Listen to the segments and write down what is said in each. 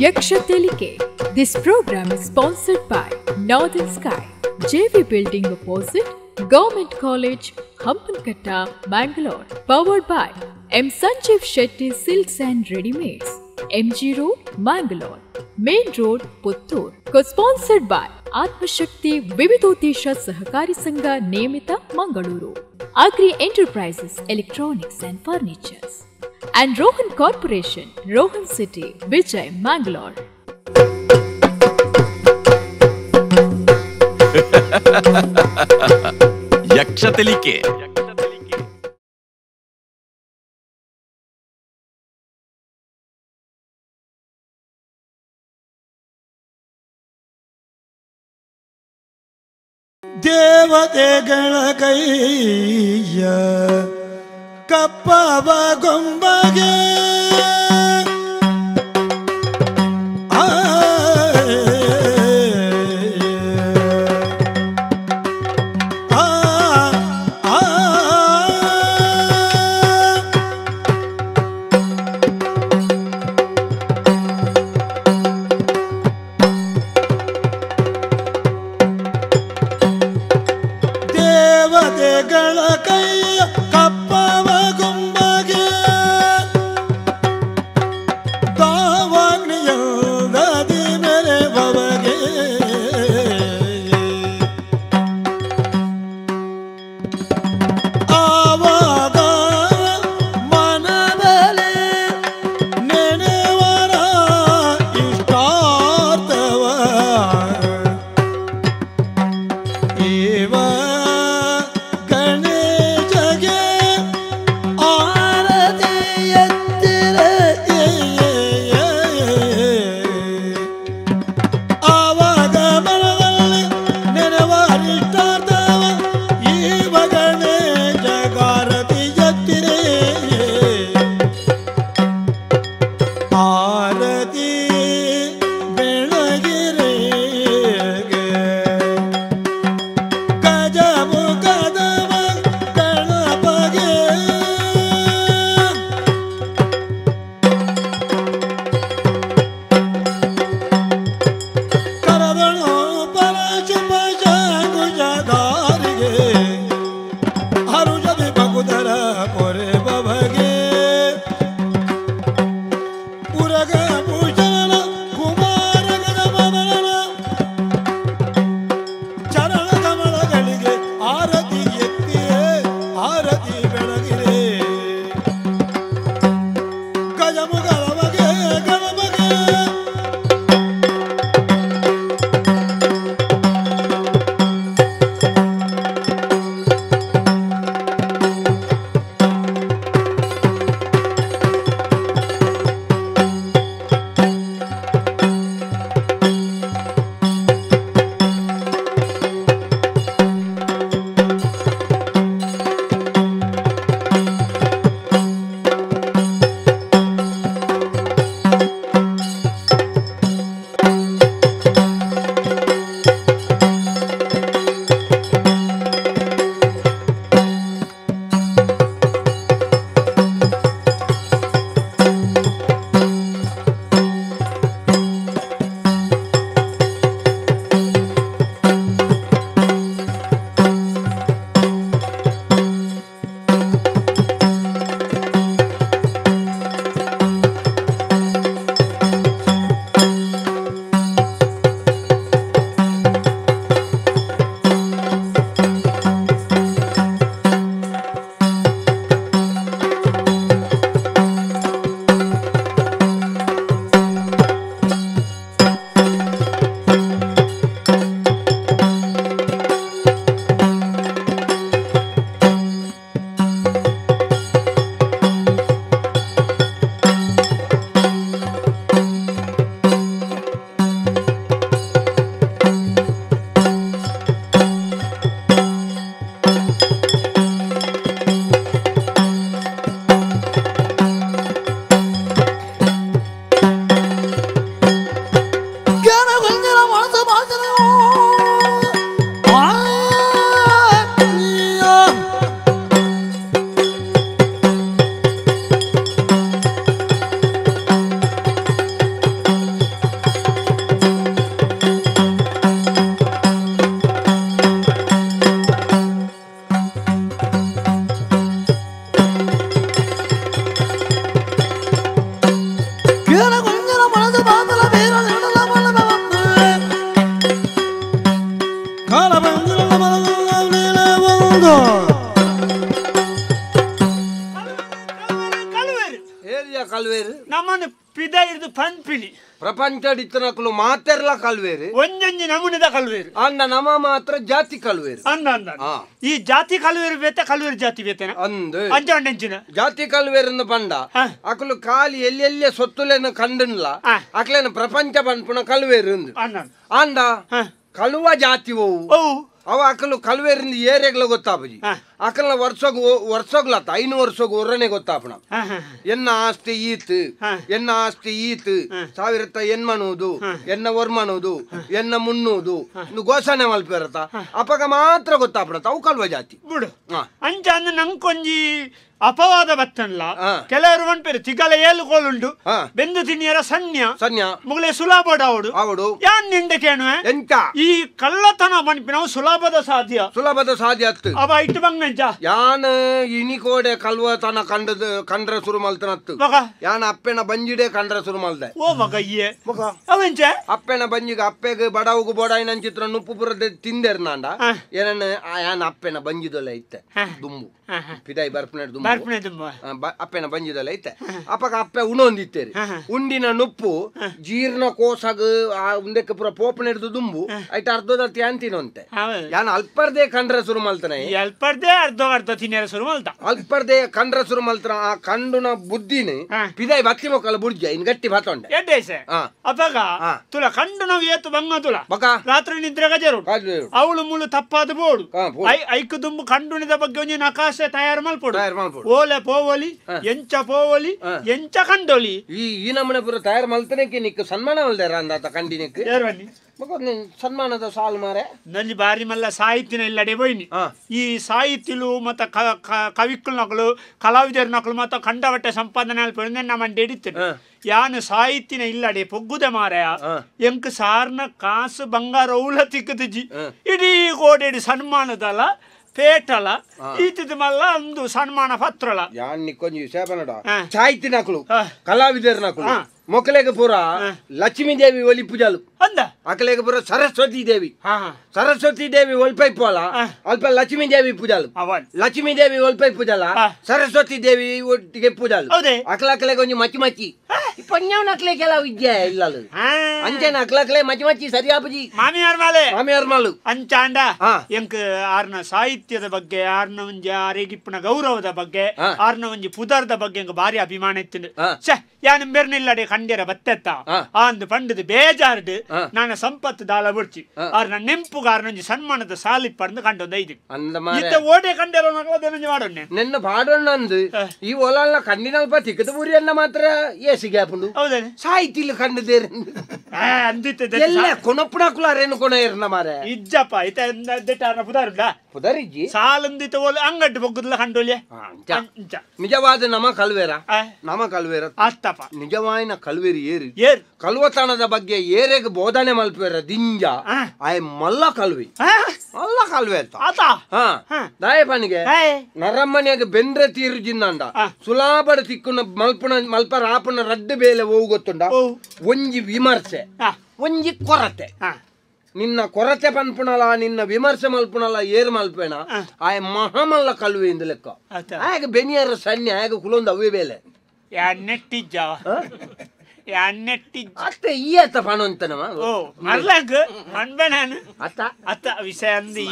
Yaksha Telike. This program is sponsored by Northern Sky, JV Building opposite Government College, Hampankatta, Mangalore. Powered by M. Sanjeev Shetty Silks and Readymades, MG Road, Mangalore, Main Road, Puttur. Co-sponsored by Atmashakti Vividodesha Sahakari Sangha Niyamita, Mangaluru, Agri Enterprises, Electronics and Furnitures, and Rohan Corporation, Rohan City, Vijay, Mangalore. Yaksha Telike. ದೇವತೆಗಳ ಕೈಯ ಕಪ್ಪವ ಗೊಂಬಗೆ ಆ ಆ ಆ ದೇವತೆಗಳ ಕೈಯ ಕಪ್ಪವ ಗೊಂಬಗೆ ದಾವಾಗ್ನಿಯಲ್ಲದಿ ಮೆರೆವಗೆ ಆವಾಗ ಮನದಲ್ಲಿ ನೆನೆವರ ಇಷ್ಟಾರ್ಥವ ಇವ ಗಣೇಶಗೆ ಆರತಿ ಎತ್ತಿರೆ. ಆವಾಗ ಮನದಲ್ಲಿ ನೆನವರಿಷ್ಟಾರ್ಥವ ಇವ ಗಣೇಶಗಾರತಿ ಎತ್ತಿರೆ. ಆರತಿ ಬೆಳಗಿರೆ ಗಜಮುಖದವ ಗಣಪಗೆ ಕರದಳು ಪರಶುಪ ಶಂಕುಜಧಾರಿಗೆ ಹರುಷದಿ ಬಗುದರ ಪೊರೆ ಬಗೆ ಉರಗ ಭೂಷಣ ಕುಮಾರ ಗಜಮದನ ಚರಣ ಕಮಲಗಳಿಗೆ ಆರತಿ ಎತ್ತಿಯೇ ಆರತಿ ಬೆಳಗಿರೆ ಗಜಮುಖದವಗೆ ಗಣಪಗೆ. ಕಲ್ವೇರು ನಮ್ಮನ್ನು ಪಿದ ಇರ್ದು ಪನ್ಪಿನಿ ಪ್ರಪಂಚಡಿತ್ತನಕುಲು ಮಾತೆರ್ಲ ಕಲ್ವೇರು ಒಂಜೊಂಜಿ ನಮೂನೆದ ಕಲ್ವೇರು ಅಂದ ನಮ ಮಾತ್ರ ಜಾತಿ ಕಲ್ವೇರು ಅಂದ ಅಂದ ಈ ಜಾತಿ ಕಲ್ವೇರು ಬೇತೆ ಕಲ್ವೇರು ಜಾತಿ ಬೇತೆನ ಅಂದ ಅಂಚ ಅಂಚಿನ ಜಾತಿ ಕಲ್ವೇರನ್ನು ಪಂಡ ಅಕಲು ಖಾಲಿ ಎಲ್ಲೆಲ್ಲ ಸೊತ್ತುಲೇನು ಕಂಡನ್ಲ ಅಕ್ಲೇನು ಪ್ರಪಂಚ ಪನ್ಪುನ ಕಲ್ವೇರು ಅಂದ ಕಲುವ ಜಾತಿ ಓವು ಅವ ಅಕಲು ಕಲ್ವೇರಿಂದ ಏರಿಯಾಗ್ಲ ಗೊತ್ತಾಪುಜಿ ಅಕಲ್ನ ವರ್ಷಗ್ ವರ್ಷಗ್ಲತ್ತ 5 ವರ್ಷಗ್ ಒರನೆ ಗೊತ್ತಾಪಣ ಎನ್ನ ಆಸ್ತಿ ಈತ್ ಎನ್ನ ಆಸ್ತಿ ಈತ್ 1080 ಎನ್ನ 100 ಎನ್ನ 300 ಇನ್ನು ಘೋಷಣೆ ಮಲ್ಪಿರತ್ತ ಅಪಗ ಮಾತ್ರ ಗೊತ್ತಾಪಣ ಅವು ಕಲ್ವ ಜಾತಿ ಬಿಡು ಅಂಚ ಅಂದ್ ನಂಕೊಂಜಿ ಅಪವಾದ ಬತ್ತನ್ಲ ಕೆಲವರು ಪನ್ಪೆರು ತಿಗಲ ಏಳು ಕೋಲುಂಡು ಬೆಂದು ತಿನ್ನಿಯರ ಸನ್ಯ ಸನ್ಯ ಮುಗಲೆ ಸುಲಾಭದ ಅವಡು ಅವಡು ಯಾನ್ ನಿಂಡ ಕೇಣುವೆ ಎಂತ ಈ ಕಳ್ಳತನ ಪನ್ಪಿನವು ಸುಲಭದ ಸಾಧ್ಯ ಸುಲಭದ ಸಾಧ್ಯ ಅತ್ತು ಅವ ಇಟ್ಟು ಬಂಗಂಚ ಯಾನ್ ಇನಿಕೋಡೆ ಕಲ್ವತನ ಕಂಡದ ಕಂಡ್ರ ಸುರು ಮಲ್ತನತ್ತು ಯಾನ್ ಅಪ್ಪೆನ ಬಂಜಿಡೆ ಕಂಡ್ರ ಸುರು ಮಲ್ದೆ ಓ ಮಗ ಇಯೇ ಅವೆಂಚ ಅಪ್ಪೆನ ಬಂಜಿಗೆ ಅಪ್ಪೆಗೆ ಬಡವುಗು ಬೋಡಾಯಿನ ಚಿತ್ರ ನುಪ್ಪು ಪುರದ ತಿಂದೆರ್ನಾಂಡ ಏನನ್ನ ಯಾನ್ ಅಪ್ಪೆನ ಬಂಜಿದೊಲೆ ಇತ್ತೆ ದುಂಬು ಪಿದಾಯಿ ಬರ್ಪನೆ ದುಂಬು ಅಪ್ಪೆನ ಬಂಜಿದಲ್ಲ ಐತೆ ಅಪ್ಪಗ ಅಪ್ಪೆ ಉಣೊಂದಿತ್ತೇರಿ ಉಂಡಿನ ನುಪ್ಪು ಜೀರ್ಣ ಕೋಸಗ ಉಂದಕ್ಕೆ ಪೂರ ಪೋಪನ ಹಿಡಿದು ದುಂಬು ಐಟ ಅರ್ಧದ ಅಂತಿನಂತೆ ಯಾನ್ ಅಲ್ಪರ್ದೇ ಕಂಡ್ರ ಸುರು ಮಲ್ತನೆ ಅಲ್ಪರ್ದೇ ಅರ್ಧ ಅರ್ಧ ತಿನ್ನಿಯರ ಸುರು ಮಲ್ತ ಅಲ್ಪರ್ದೇ ಕಂಡ್ರ ಸುರು ಮಲ್ತನ ಆ ಕಂಡುನ ಬುದ್ಧಿನಿ ಪಿದಾಯಿ ಬತ್ತಿ ಮೊಕ್ಕಲ ಬುಡ್ಜ ಇನ್ ಗಟ್ಟಿ ಭಾತೊಂಡೆ ಅಪಗ ತುಲ ಕಂಡು ನಾವು ಏತು ಬಂಗ ತುಲ ರಾತ್ರಿ ನಿದ್ರೆ ಗಜರು ಅವಳು ಮುಳು ತಪ್ಪಾದ ಬೋಡು ಐಕು ದುಂಬು ಕಂಡುನಿದ ಬಗ್ಗೆ ಒಂಜಿ ನಕಾಶೆ ತಯಾರು ಮಲ್ಪೊಡು ಓಲೆ ಪೋವಲಿ ಎಂಚ ಪೋವಲಿ ಎಂಚ ಕಂಡೋಲಿ ಈ ಈ ನಮ್ಮನೆ ಪೂರ ತಯಾರು ಮಲ್ತನಕ್ಕೆ ನಿಕ್ ಸನ್ಮಾನ ಮಲ್ದಾರ ಅಂದಾತ ಕಂಡಿನಿಕ್ ಸನ್ಮಾನದ ಸಾಲು ಮಾರೆ ನಂಜಿ ಬಾರಿ ಮಲ್ಲ ಸಾಹಿತ್ಯನ ಇಲ್ಲಡೆ ಬೋಯ್ನಿ ಈ ಸಾಹಿತ್ಯಲು ಮತ್ತ ಕವಿಕ್ಕಲ್ ನಕಲು ಕಲಾವಿದರ ನಕಲು ಮತ್ತ ಕಂಡವಟ್ಟೆ ಸಂಪಾದನೆ ಅಲ್ಪಂದ್ರೆ ನಮ್ಮ ಹಿಡಿತೇನೆ ಯಾನು ಸಾಹಿತ್ಯನ ಇಲ್ಲಡೆ ಪೊಗ್ಗುದೆ ಮಾರಾಯ ಎಂಕ್ ಸಾರ್ನ ಕಾಸು ಬಂಗಾರ ಔಲ ತಿಕ್ಕದಿಜಿ ಇಡೀ ಕೋಡೆಡಿ ಸನ್ಮಾನದಲ್ಲ ಪೇಟಲ ಈತದ ಮಲ್ಲ ಒಂದು ಸನ್ಮಾನ ಪತ್ರಲ ಯಾನ್ ನಿಕ್ಕೊಂಜಿ ವಿಷಯ ಬನ್ನಡ ಸಾಹಿತ್ಯ ನಕಲು ಕಲಾವಿದರ ನಕಲು ಮೊಕಲೆಗೆ ಪೂರ ಲಕ್ಷ್ಮೀ ದೇವಿ ಒಲಿ ಪೂಜಾಲು ಅಂದ ಅಕಲೆಗೆ ಪೂರ ಸರಸ್ವತಿ ದೇವಿ ಸರಸ್ವತಿ ದೇವಿ ಒಲ್ಪೈ ಪೋಲ ಅಲ್ಪ ಲಕ್ಷ್ಮೀ ದೇವಿ ಪೂಜಾಲು ಲಕ್ಷ್ಮೀ ದೇವಿ ಒಲ್ಪೈ ಪೂಜಾಲ ಸರಸ್ವತಿ ದೇವಿ ಒಟ್ಟಿಗೆ ಪೂಜಾಲು ಅಕಲಕಲೆಗೆ ಒಂಜಿ ಮಚ್ಚಿ ಮಚ್ಚಿ ಪೊನ್ಯವ್ನ ಅಕ್ಲೆ ಕೆಲವು ವಿದ್ಯೆ ಇಲ್ಲ ಅಂಚೆನ ಅಕ್ಲಕ್ಲೆ ಮಚ್ಚಿ ಮಚ್ಚಿ ಸರಿ ಆಪುಜಿ ಮಾಮಿಯಾರ್ ಮಾಲೆ ಮಾಮಿಯಾರ್ ಮಾಲು ಅಂಚಾಂಡ ಎಂಕ್ ಆರ್ನ ಸಾಹಿತ್ಯದ ಬಗ್ಗೆ ಆರ್ನ ಒಂಜಿ ಆರೆಗಿಪ್ಪನ ಗೌರವದ ಬಗ್ಗೆ ಆರ್ನ ಒಂಜಿ ಪುದರ್ದ ಬಗ್ಗೆ ಎಂಕ್ ಭಾರಿ ಅಭಿಮಾನ ಇತ್ತು ಛೆ ಯಾನ್ ಬೆರ್ನಿಲ್ಲಡೆ ಕಂಡ್ಯರ ಬತ್ತೆತ್ತ ಆಂದು ಪಂಡದು ಬೇಜಾರ್ಡು ನಾನು ಸಂಪತ್ತು ದಾಲ ಬುಡ್ಚಿ ಆರ್ನ ನೆಂಪುಗಾರನೊಂಜಿ ಸನ್ಮಾನದ ಸಾಲಿ ಪಂದು ಕಂಡೊಂದು ಐದು ಇತ್ತ ಓಡೆ ಕಂಡ್ಯರ ನಕಲದೇನೊಂಜಿ ಮಾಡೋಣ ನಿನ್ನ ಪಾಡೋಣ ಅಂದು ಈ ಒಲಲ್ಲ ಕಣ್ಣಿನಲ್ಪ ತಿಕ್ಕದ ಬುರಿಯನ್ನ ಮಾತ್ರ ಏಸಿಗೆ ಆಪುಂಡು ಹೌದೇನೆ ಸಾಹಿತ್ಯ ಕಂಡದೇರ ಅಂದಿತ್ತ ಎಲ್ಲ ಕೊನಪ್ಪುಣಕುಲಾರೇನು ಕೊನ ಏರ್ನ ಮಾರೆ ಇಜ್ಜಪ್ಪ ಇತ ದೆಟ್ಟಾರ್ನ ಪುದಾರುಂಡ ಪುದರಿಜ್ಜಿ ಸಾಲಂದಿತ್ತ ಓಲೆ ಅಂಗಡ್ಡು ಬೊಗ್ಗುದಲ್ಲ ಕಂಡೋಲಿಯ ನಿಜವಾದ ನಮ ಕಲ್ವೇರ ನಮ ಕಲ್ವೇರ ಅತ್ತಪ್ಪ ನಿಜವಾಯಿನ ಕಲ್ವೇರಿ ಏರಿ ಏರ್ ಕಲ್ವತನದ ಬಗ್ಗೆ ಏರೆಗ್ ಬೋಧನೆ ಮಲ್ಪೇರ ದಿಂಜ ಆಯ್ ಮಲ್ಲ ಕಲ್ವಿ ಮಲ್ಲ ಕಲ್ವೆ ಅಂತ ಆತ ದಾಯಪನಿಗೆ ನರಮ್ಮನಿಯಾಗ ಬೆಂದ್ರೆ ತೀರು ಜಿನ್ನಂಡ ಸುಲಾಬಡ ತಿಕ್ಕುನ ಮಲ್ಪುನ ಮಲ್ಪರ ಆಪುನ ರಡ್ಡು ಬೇಲೆ ಹೋಗು ಗೊತ್ತುಂಡ ಒಂಜಿ ವಿಮರ್ಶೆ ಒಂಜಿ ಕೊರತೆ ನಿನ್ನ ಕೊರತೆ ಪನ್ಪುಣಲ ನಿನ್ನ ವಿಮರ್ಶೆ ಮಲ್ಪುಣಲ ಏರ್ ಮಲ್ಪೇಣ ಆಯ್ ಮಹಾಮಲ್ಲ ಕಲ್ವೆ ಇಂದ ಲೆಕ್ಕ ಆಗ ಬೆನಿಯರ ಸನ್ನೆ ಆಗ ಕುಲೊಂದು ಅವೇ ಬೇಲೆ ನೆಟ್ಟಿಜ್ಜ ಅತ್ತೆ ಈ ಅತ್ತ ಪಣಂತನವ ಓ ಮರ್ಲಂಗ್ ಅನ್ಬೆ ನಾನು ಅತ್ತ ಅತ್ತ ವಿಷಯ ಅಂದು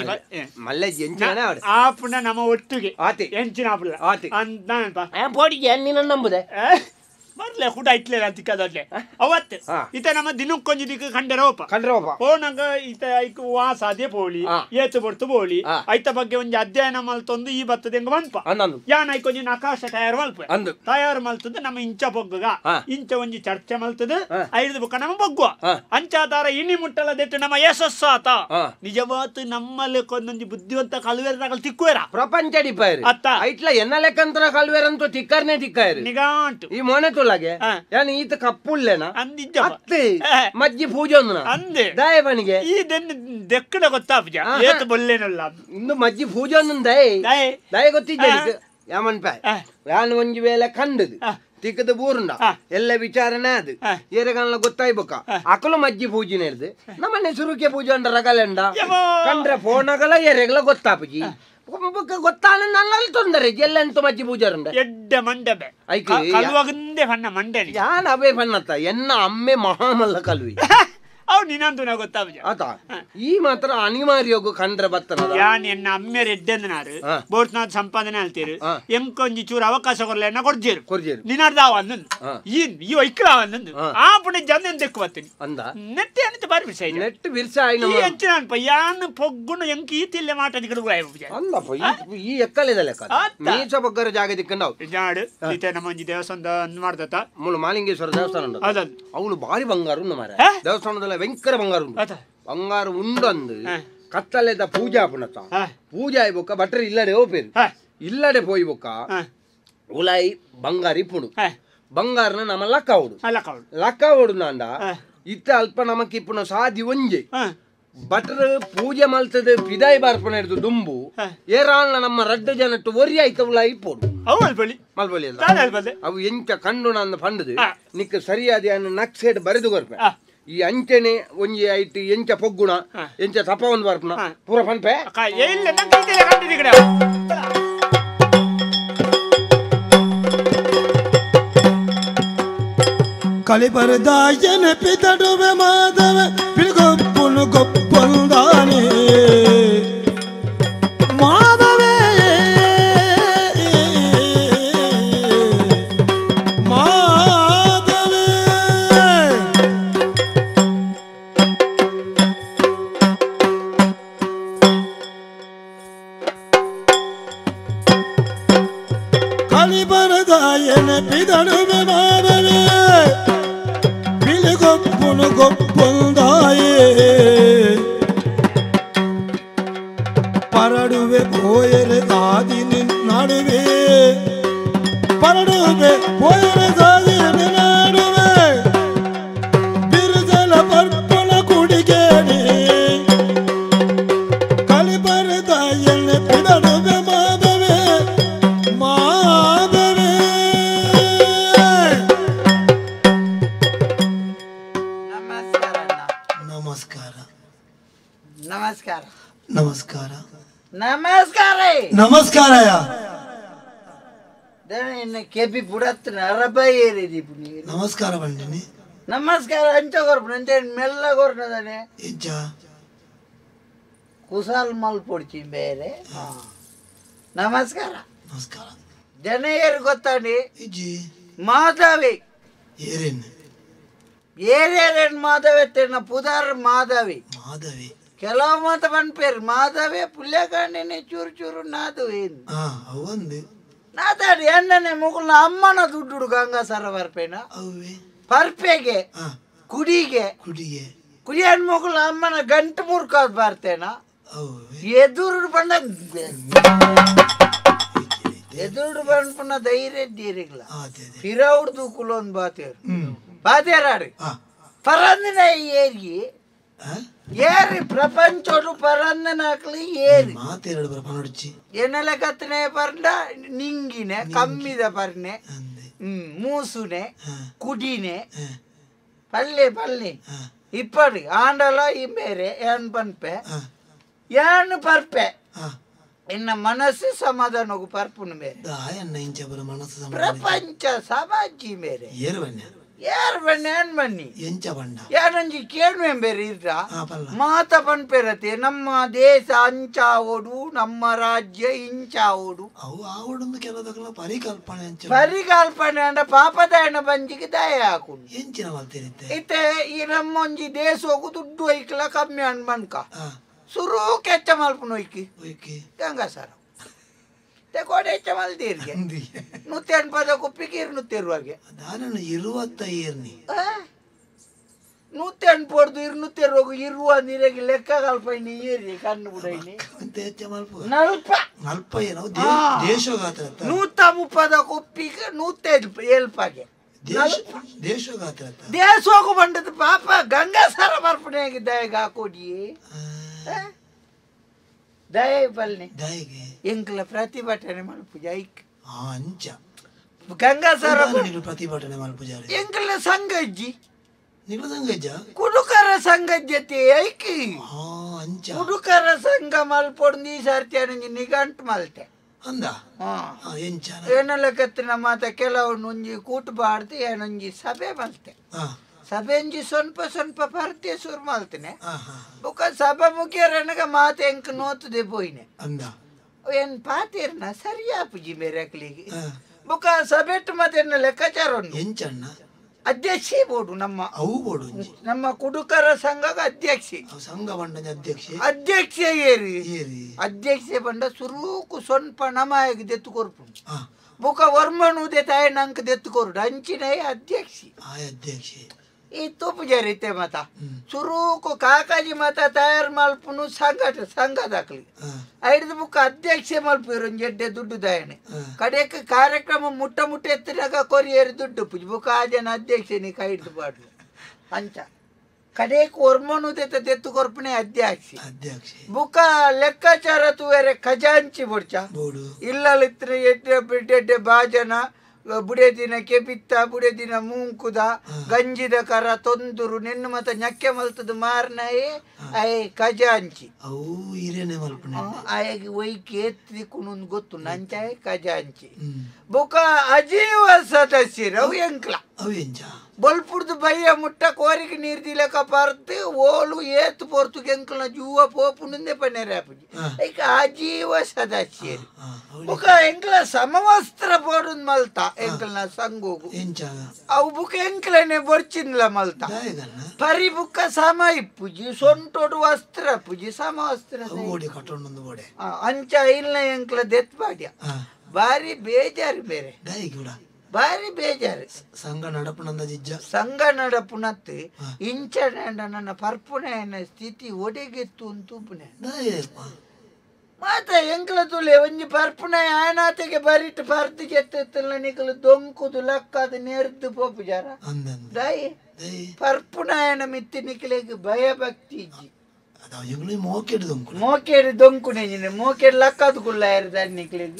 ಮಲ್ಲೆ ಎಂಚಿನ ಆ ಪುನಃ ನಮ್ಮ ಒಟ್ಟಿಗೆ ಆತಿ ಎಂಚಿನ ಆಪುಲ್ಲ ಆತಿ ಅಂತ ಪೋಡಿಗೆ ನಿನ್ನ ನಂಬುದೆ ಬರ್ಲೆ ಕೂಡ ಇಟ್ಲೆ ತಿಕ್ಕದೊಡ್ಲೆ ಅವತ್ತು ಇತ ನಮ್ಮ ದಿನಕ್ಕೊಂಜಿ ದಿಕ್ಕು ಕಂಡರೋಪ ಕಂಡರೋಪ ಪೋನಗ ಇತ ಐಕ್ ವಾಸಾದ್ಯ ಪೋಳಿ ಏತು ಬೊರ್ತು ಪೋಳಿ ಐತ ಬಗ್ಗೆ ಒಂಜಿ ಅಧ್ಯಯನ ಮಲ್ತೊಂದು ಈ ಬತ್ತದ ಹೆಂಗ ಮನ್ಪ ಯಾನ್ ಐಕೊಂಜಿ ನಕಾಶ ತಯಾರು ಮಲ್ಪ ತಯಾರು ಮಲ್ತದ ನಮ್ಮ ಇಂಚ ಬೊಗ್ಗುಗ ಇಂಚ ಒಂಜಿ ಚರ್ಚೆ ಮಲ್ತದ ಐದು ಬುಕ್ಕ ನಮ್ಮ ಬೊಗ್ಗುವ ಅಂಚಾದಾರ ಇನಿ ಮುಟ್ಟಲ ದೆಟ್ಟು ನಮ್ಮ ಯಶಸ್ಸಾತ ನಿಜವಾತು ನಮ್ಮಲ್ಲಿ ಒಂದೊಂಜಿ ಬುದ್ಧಿವಂತ ಕಲ್ವೇರ ತಿಕ್ಕುವೇರ ಪ್ರಪಂಚ ಡಿಪಾಯರ್ ಅತ್ತ ಐಟ್ಲ ಎನ್ನ ಲೆಕ್ಕಂತರ ಕಲ್ವೇರಂತೂ ತಿಕ್ಕರ್ನೆ ತಿಕ್ಕಾಯರು ನಿಗಾಂಟು ಈ ಮೋನೆ ತುಲ ಯಾನ್ ಈತ ಕಪ್ಪುಲ್ಲೇನ ಅತ್ತೆ ಮಜ್ಜಿ ಪೂಜೆ ಅಂದೆ ದಯಪನಿಗೆ ಈ ದೆನ್ನ ದೆಕ್ಕಡ ಗೊತ್ತಾಪುಜ ಏತು ಬೊಲ್ಲೇನಲ್ಲ ಇಂದು ಮಜ್ಜಿ ಪೂಜೆ ದಯ ದಯ ಗೊತ್ತಿದ್ದ ಯಾಮನ್ಪ ಯಾನ್ ಒಂಜಿ ವೇಳೆ ಕಂಡದು ತಿಕ್ಕದ ಬೂರುಂಡ ಎಲ್ಲ ವಿಚಾರಣೆ ಅದು ಏರೆಗಲ್ಲ ಗೊತ್ತಾಯ್ಬೇಕ ಅಕಲು ಮಜ್ಜಿ ಪೂಜೆ ಹಿಡ್ದು ನಮ್ಮನೆ ಸುರುಕೆ ಪೂಜೆ ಅಂಡ ರಗಲೆಂಡ ಕಂಡ್ರೆ ಫೋನಗಲ ಏರೆಗಲ ಗೊತ್ತಾಪುಜಿ ಗೊತ್ತಾನ ನನ್ನಲ್ಲಿ ತೊಂದರೆ ಎಲ್ಲೆಂತ ಮಜ್ಜಿ ಪೂಜಾರಂಡ ಎಡ್ಡ ಮಂಡಬೆ ಕಲ್ವಗಂದೆ ಬಣ್ಣ ಮಂಡನೆ ಯಾನ್ ಅವೇ ಬಣ್ಣತ್ತ ಎನ್ನ ಅಮ್ಮೆ ಮಹಾಮಲ್ಲ ಕಲ್ವಿ ಅವ್ ನಿನ್ನಂದು ನಾ ಗೊತ್ತಾಗ ಆತ ಈ ಮಾತ್ರ ಅನಿವಾರ್ಯೋಗು ಕಂಡ್ರೆ ಬತ್ತನ ಯಾನ್ ಎನ್ನ ಅಮ್ಮೆರ್ ಎಡ್ಡೆಂದನಾರು ಬೋಟ್ನಾಥ್ ಸಂಪಾದನೆ ಹೇಳ್ತೀರು ಎಂಕೊಂಜಿ ಚೂರು ಅವಕಾಶ ಕೊರ್ಲೆ ಎನ್ನ ಕೊಡ್ಜೇರು ಕೊರ್ಜೇರು ನಿನಾರ್ದಾವ ಅಂದಂದು ಈ ಈ ಐಕ್ಲಾವ ಅಂದಂದು ಆ ಪುಣೆ ಜನ ದೆಕ್ಕು ಬತ್ತೀನಿ ಅಂದ ನೆಟ್ಟೆ ಅನಿತ ಬಾರಿ ಬಿರ್ಸ ನೆಟ್ಟು ಬಿರ್ಸ ಆಯ್ನ ಈ ಅಂಚಿನ ಯಾನ್ ಪೊಗ್ಗುಣ ಎಂಕ್ ಈ ತಿಲ್ಲೆ ಮಾಟದಿಗಳು ಅಲ್ಲಪ್ಪ ಈ ಎಕ್ಕಲೆದ ಲೆಕ್ಕ ಮೀಸ ಬಗ್ಗರ ಜಾಗ ದಿಕ್ಕಂಡವು ಜಾಡು ಈತ ನಮ್ಮ ಒಂಜಿ ದೇವಸ್ಥಾನದ ಅಂದ್ ಮಾಡ್ದತ್ತ ಮುಳು ಮಾಲಿಂಗೇಶ್ವರ ದೇವಸ್ಥಾನ ಉಂಟು ಅವಳು ಭಾರಿ ಬಂಗಾರ ಉಂಡು ಮಾರ ದೇವಸ್ಥಾನದಲ್ಲ ಭಯಂಕರ ಬಂಗಾರ ಉಂಟು ಬಂಗಾರ ಉಂಡು ಅಂದು ಕತ್ತಲೆದ ಪೂಜಾ ಪುಣತ ಪೂಜಾ ಆಯ್ಬೊಕ್ಕ ಬಟ್ರೆ ಇಲ್ಲಡೆ ಹೋಪೇರು ಇಲ್ಲಡೆ ಪೋಯ್ಬೊಕ್ಕ ಉಲಾಯಿ ಬಂಗಾರ ಇಪ್ಪುಡು ಬಂಗಾರನ ನಮ್ಮ ಲಕ್ಕ ಓಡು ಲಕ್ಕ ಓಡು ನಾಂಡ ಇತ್ತ ಅಲ್ಪ ನಮಕ್ ಇಪ್ಪುನ ಸಾದಿ ಒಂಜೆ ಬಟ್ರ ಪೂಜೆ ಮಲ್ತದೆ ಪಿದಾಯಿ ಬಾರ್ಪಣ ಹಿಡಿದು ದುಂಬು ಏರಾಳ್ನ ನಮ್ಮ ರಡ್ಡು ಜನಟ್ಟು ಒರಿ ಆಯ್ತ ಉಲಾಯಿ ಇಪ್ಪೋಡು ಮಲ್ಬಲಿ ಅವು ಎಂಚ ಕಂಡು ನನ್ನ ಪಂಡದು ನಿಕ್ಕ ಸರಿಯಾದ ನಕ್ಸೆಡ್ ಬರೆದು ಕೊರ್ಪೆ ಈ ಅಂಚನೆ ಒಂಜಿ ಐಟ್ ಎಂಚ ಪೊಗ್ಗುಣ ಎಂಚ ತಪ ಒಂದು ಬರ್ಪುಣ ಪೂರ ಪನ್ಪೆ ಕಲಿಬರದಾಯನ ಪಿತಡುವೆ ಮಾಧವ ಪಿಲ್ಗೊಪ್ಪುನು ಗೊಪ್ಪಂದಾನೆ ಮಾಧವೇ ಮಾಧವೇ ಕಲಿಬರದಾಯನ ಪಿತಡುವೆ ಮಾಧವೇ ಪಿಲ್ಗೊಪ್ಪುನು ಗೊಪ್ಪಂದಾಯೇ ಪರಡುವೆ ಪೋಯರೆ ದಾದಿ ನಡುವೆ ಪರಡುವೆ ಪೋಯರೆ ದಾದಿ ನಡುವೆ ಬಿರುದಲ ಪರ್ಪಣ ಕುಡಿಗೇಡಿ ಕಲಿಬರದಾಯನ ಪಿದಡುವೆ ಮಾಧವೇ ಮಾಧವೇ. ನಮಸ್ಕಾರ ನಮಸ್ಕಾರ ನಮಸ್ಕಾರ ನಮಸ್ಕಾರ ನಮಸ್ಕಾರ. ಕೆಪಿ ಬುಡತ್ತಿನ ಅರಬ ಏರಿದಿ ನಮಸ್ಕಾರ ಬಂಡಿನಿ ನಮಸ್ಕಾರ ಅಂಚ ಕೊರ್ಪುನ ಅಂಚೆ ಮೆಲ್ಲ ಕೊರ್ನದಾನೆ ಎಂಚ ಕುಸಾಲ್ ಮಲ್ ಪೊಡ್ಚಿ ಬೇರೆ. ನಮಸ್ಕಾರ ನಮಸ್ಕಾರ. ಜನ ಏರು ಗೊತ್ತಾಡಿ ಇಜ್ಜಿ ಮಾಧವಿ ಏರೇನು ಏರೇರೇನು ಮಾಧವಿ ತೆನ್ನ ಪುದಾರ್ ಮಾಧವಿ ಮಾಧವಿ ಕೆಲವು ಮಾತ ಪನ್ಪೇರು ಮಾಧವೆ ಪುಲ್ಯಕಾಂಡಿನೇ ಚೂರು ಚೂರು ನಾದು ಏನು ಅವಂದು ನಾದಾಡಿ ಅಣ್ಣನೆ ಮುಗುಲ್ನ ಅಮ್ಮನ ದುಡ್ಡು ಗಂಗಾ ಸರೋವರ್ಪೇನ ಅವೇ ಪರ್ಪೆಗೆ ಕುಡಿಗೆ ಕುಡಿಗೆ ಕುಡಿಯನ್ ಮುಗುಲ್ನ ಅಮ್ಮನ ಗಂಟು ಮುರ್ಕೋದು ಬರ್ತೇನ ಅವೇ ಎದುರು ಬಂದ ಎದುರು ಬಂದ್ಪುನ ಧೈರ್ಯ ದೀರಿಗ್ಲ ಪಿರೌಡ್ ದೂಕುಲೊಂದು ಬಾತೇರು ಬಾತೇರಾಡಿ ಪರಂದಿನ ಏರಿ ಏರಿ ಪ್ರಪಂಚೋಡು ಪರಂದನಾಕ್ಲಿ ಏರಿ ಮಾತೇರಡು ಬರ ಪನೊಡ್ಚಿ ಎನ್ನಲೆ ಕತ್ತನೆ ಪರ್ಂಡ ನಿಂಗಿನೆ ಕಮ್ಮಿದ ಪರ್ನೆ ಮೂಸುನೆ ಕುಡಿನೆ ಪಲ್ಲೆ ಪಲ್ಲೆ ಇಪ್ಪಡಿ ಆಂಡಲ ಈ ಬೇರೆ ಏನ್ ಪನ್ಪೆ ಏನ್ ಪರ್ಪೆ ಇನ್ನ ಮನಸ್ಸು ಸಮಾಧಾನಗು ಪರ್ಪುನು ಬೇರೆ ಮನಸ್ಸು ಪ್ರಪಂಚ ಸಮಾಜಿ ಬೇರೆ ಏರು ಬನ್ನಿ ಯಾರು ಬನ್ನಿ ಏನ್ ಬನ್ನಿ ಎಂಚ ಬಣ್ಣ ಯಾರಂಜಿ ಕೇಳ್ಮೆ ಬೇರೆ ಇರ್ರ ಮಾತ ಪನ್ಪೆರತೆ ನಮ್ಮ ದೇಶ ಅಂಚಾವೋಡು ನಮ್ಮ ರಾಜ್ಯ ಇಂಚಾವೋಡು ಅವು ಆವಡೊಂದು ಕೆಲವದಕ್ಕೆಲ್ಲ ಪರಿಕಲ್ಪನೆ ಅಂಚ ಪರಿಕಲ್ಪನೆ ಅಂಡ ಪಾಪದಾಯನ ಬಂಜಿಗೆ ದಯ ಹಾಕುಂಡು ಎಂಚಿನ ಮಲ್ತಿರುತ್ತೆ ಇತ್ತೆ ಈ ನಮ್ಮೊಂಜಿ ದೇಶೋಗು ದುಡ್ಡು ಒಯ್ಕಲ ಕಮ್ಮಿ ಅನ್ ಬನ್ಕ ಸುರು ಕೆಚ್ಚ ಮಲ್ಪುನ ಒಯ್ಕಿ ಒಯ್ಕಿ ಗಂಗಾಸರ ಕೋಡೆ ಹೆಚ್ಚ ಮಲ್ದೀರ್ಗೆ 180 ಕುಪ್ಪಿಗೆ 220ಗೆ ದಾನನು 25 180 220 ಇರುವ ನೀರಿಗೆ ಲೆಕ್ಕ ಕಲ್ಪೈನಿ ಏರಿ ಕಣ್ಣು ಬಿಡೈನಿ ನಲ್ಪ ನಲ್ಪ ಏನೋ ದೇಶಗಾತ್ರ 130 ಕುಪ್ಪಿಗೆ 107ಗೆ ದೇಶಗಾತ್ರ ದೇಶೋಗು ಬಂದದ್ದು ಪಾಪ ಗಂಗಾಸರ ಬರ್ಪಣೆ ಆಗಿದ್ದ ಹಾಕೋಡಿ ದಯ ಬಲ್ನೆ ದಯಗೆ ಎಂಕ್ಲ ಪ್ರತಿಭಟನೆ ಮಲ್ಪುಜ ಐಕ್ ಅಂಚ ಗಂಗಾಸರ ಪ್ರತಿಭಟನೆ ಮಲ್ಪುಜ ಎಂಕ್ಲ ಸಂಘ ಇಜ್ಜಿ ನಿಕ್ಲ ಸಂಘ ಇಜ್ಜ ಕುಡುಕರ ಕುಡುಕರ ಸಂಘ ಜೊತೆ ಐಕಿ ಕುಡುಕರ ಸಂಘ ಮಲ್ಪೊಡ್ದು ಈ ಸರ್ತಿ ನಿಗಂಟು ಮಲ್ತೆ ಅಂದ ಏನಲ್ಲಕತ್ತಿನ ಮಾತ ಕೆಲವು ಒಂಜಿ ಕೂಟು ಬಾಡ್ದು ಏನೊಂಜಿ ಸಭೆ ಮಲ್ತೆ ಸಭೆ ಒಂಜಿ ಸ್ವಲ್ಪ ಸ್ವಲ್ಪ ಪರ್ತೆ ಶುರು ಮಲ್ತನೆ ಬೊಕ ಸಭೆ ಮುಗಿಯರನಗ ಮಾತೆ ಎಂಕ್ ನೋತದೆ ಪೋಯಿನೆ ಏನ್ ಪಾತೇರ್ನ ಸರಿಯಾಪುಜಿ ಮೇರೆ ಅಕ್ಲಿಗೆ ಬೊಕ ಸಭೆಟ್ಟು ಮಾತೇನ ಲೆಕ್ಕಾಚಾರ ಎಂಚಣ್ಣ ಅಧ್ಯಕ್ಷೆ ಬೋಡು ನಮ್ಮ ಅವು ಬೋಡು ನಮ್ಮ ಕುಡುಕರ ಸಂಘದ ಅಧ್ಯಕ್ಷೆ ಸಂಘ ಬಂಡ ಅಧ್ಯಕ್ಷೆ ಅಧ್ಯಕ್ಷೆ ಏರಿ ಅಧ್ಯಕ್ಷೆ ಬಂಡ ಸುರೂಕು ಸ್ವಲ್ಪ ನಮಾಯಗೆ ದೆತ್ತು ಕೊರ್ಪು ಬೊಕ ವರ್ಮನು ತಾಯಿ ನಂಗೆ ದೆತ್ತು ಕೊರುಡು ಅಂಚಿನ ಅಧ್ಯಕ್ಷೆ ಅಧ್ಯಕ್ಷೆ ಈ ತೂಪು ಜರಿತೆ ಮತ ಸುರೂಕು ಕಾಕಾಜಿ ಮತ ತಯಾರು ಮಲ್ಪುನು ಸಂಘ ಸಂಘದಾಕ್ಲಿ ಐದು ಬುಕ್ಕ ಅಧ್ಯಕ್ಷೆ ಮಲ್ಪು ಜಡ್ಡೆ ದುಡ್ಡು ದಾಯಣೆ ಕಡೆಗೆ ಕಾರ್ಯಕ್ರಮ ಮುಟ್ಟ ಮುಟ್ಟ ಎತ್ತಿನಾಗ ಕೊರಿಯರ್ ದುಡ್ಡು ಪುಜ್ ಬುಕ್ಕ ಆ ಜನ ಅಧ್ಯಕ್ಷೆ ನೀ ಕೈ ಹಿಡ್ದು ಬಾಡ್ಲು ಅಂಚ ಕಡೆಗೆ ಒರ್ಮನು ತೆತ್ತು ಕೊರ್ಪುನೆ ಅಧ್ಯಕ್ಷೆ ಅಧ್ಯಕ್ಷೆ ಬುಕ್ಕ ಲೆಕ್ಕಾಚಾರ ತೂವೇರೆ ಖಜಾಂಚಿ ಬೊಡ್ಚ ಇಲ್ಲಲಿತ್ರ ಎಡ್ಡೆ ಬಿಡ್ಡೆ ಬಾಜನ ಬುಡೆ ದಿನ ಕೆಪಿತ್ತ ಬುಡೆ ದಿನ ಮೂಂಕುದ ಗಂಜಿದ ಕರ ತೊಂದುರು ನಿನ್ನ ಮತ ñಕ್ಕೆ ಮಲ್ತದ ಮಾರ್ನಾಯೇ ಅಯ್ ಖಜಾಂಚಿ ಅವು ಹಿರೇನೆ ಮಲ್ಪುನೆ ಆಯಗೆ ಒಯ್ಕೆ ಎತ್ತಿಕ್ಕುನು ಗೊತ್ತು ನಂಚಾಯ ಖಜಾಂಚಿ ಬೊಕ ಅಜೀವ ಸದಸ್ಯರು ಅವು ಎಂಕ್ಲ ಅವು ಎಂಚ ಬೊಲ್ಪುರ್ದು ಬಯ್ಯ ಮುಟ್ಟ ಕೋರಿಗೆ ನೀರು ದಿಲಕ ಪಾರ್ತು ಓಲು ಏತು ಪೊರ್ತು ಎಂಕ್ಲನ ಜೂವ ಪೋಪುನುಂದೆ ಪನ್ನೇರೆ ಆಪುಜಿ ಐಕ ಆಜೀವ ಸದಸ್ಯರು ಬೊಕ ಎಂಕ್ಲ ಸಮವಸ್ತ್ರ ಬೋಡುನ್ ಮಲ್ತ ಎಂಕ್ಲನ ಸಂಗೋಗು ಅವು ಬುಕ್ಕ ಎಂಕ್ಲನೆ ಬೊರ್ಚಿನ್ಲ ಮಲ್ತ ಪರಿ ಬುಕ್ಕ ಸಮ ಇಪ್ಪುಜಿ ಸೊಂಟೊಡು ವಸ್ತ್ರ ಪುಜಿ ಸಮವಸ್ತ್ರ ಅಂಚ ಇಲ್ನ ಎಂಕ್ಲ ದೆತ್ಪಾಡ್ಯ ಬಾರಿ ಬೇಜಾರು ಬೇರೆ ಬಾರಿ ಬೇಜಾರು ಸಂಘ ನಡಪುನಂದ ಜಿಜ್ಜ ಸಂಘ ನಡಪುನತ್ತು ಇಂಚ ನನ್ನ ಪರ್ಪುನ ಸ್ಥಿತಿ ಒಡೆಗೆತ್ತು ಅಂತೂಪುನೆ ಮಾತ ಎಂಕ್ಲ ತುಲೆ ಒಂಜಿ ಪರ್ಪುನ ಆನಾತೆಗೆ ಬರಿಟ್ ಪರ್ದು ಜೆತ್ತಲ್ಲ ನಿಕಲು ದೊಂಕುದು ಲಕ್ಕದು ನೇರ್ದು ಪೋಪು ಜಾರ ದಾಯಿ ಪರ್ಪುನಾಯನ ಮಿತ್ತಿ ನಿಕಲೆಗೆ ಭಯಭಕ್ತಿ ಇಜ್ಜಿ ಮೋಕೇಡು ದೊಂಕುನೆ ಮೋಕೇಡು ಲಕ್ಕದು ಕುಲ್ಲ ಯಾರು ನಿಕ್ಲೆಗ್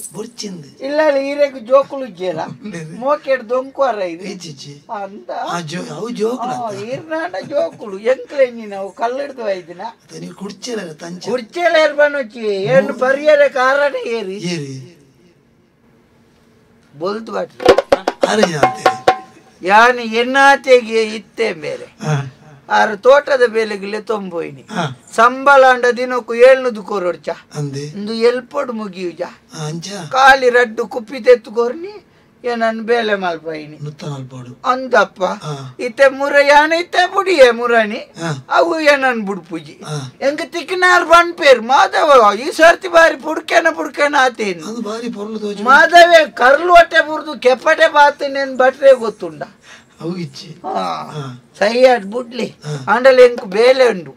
ಇಲ್ಲ ಈರೆಗ್ ಜೋಕುಲು ಇಜ್ಜೆರ ಮೋಕೇಡು ದೊಂಕು ಅರ ಇದು ಅಂತ ಈರ್ನಾಡ ಜೋಕುಲು ಎಂಕ್ಲೆ ನಾವು ಕಲ್ಲಿಡ್ದು ಐದಿನ ಕುರ್ಚೆಲ ಏರ್ಬಾನೊಚ್ಚಿ ಏನು ಪರಿಯರ ಕಾರಣ ಏರಿ ಬೊಲ್ದು ಬಾಟ್ರಿ ಯಾನು ಎನ್ನಾತೆಗೆ ಇತ್ತೆ ಬೇರೆ ಆರು ತೋಟದ ಬೇಲೆಗಿಲ್ಲ ತೊಂಬೋಯ್ನಿ ಸಂಬಳ ಅಂಡ ದಿನಕ್ಕೂ ಏಳ್ನದು ಕೋರೊಡ್ಚ ಇಂದು ಎಲ್ಪೊಡು ಮುಗಿಯುಜ ಖಾಲಿ ರಡ್ಡು ಕುಪ್ಪಿ ತೆತ್ತುಕೋರ್ನಿ ಏನನ್ ಬೇಲೆ ಮಲ್ಪೈನಿ ಅಂದಪ್ಪ ಇತ್ತೆ ಮುರ ಯಾನ ಇತ್ತೆ ಬುಡಿಯೇ ಮುರಾಣಿ ಅವು ಏನನ್ ಬುಡ್ಪುಜಿ ಎಂಗ ತಿಕ್ಕಿನಾರ್ ಬನ್ಪೇರ್ ಮಾಧವ ಈ ಸರ್ತಿ ಬಾರಿ ಪುಡ್ಕೆನ ಪುಡ್ಕೆನ ಆತೇನು ಮಾಧವೇ ಕರ್ಲು ಹೊಟ್ಟೆ ಬುರ್ದು ಕೆಪ್ಪಟೆ ಬಾತೇನೇನು ಬಟ್ರೆ ಗೊತ್ತುಂಡ ಸೈಯಾಡ್ ಬುಡ್ಲಿ ಆಂಡಲ ಎಂಕ್ ಬೇಲೆ ಉಂಡು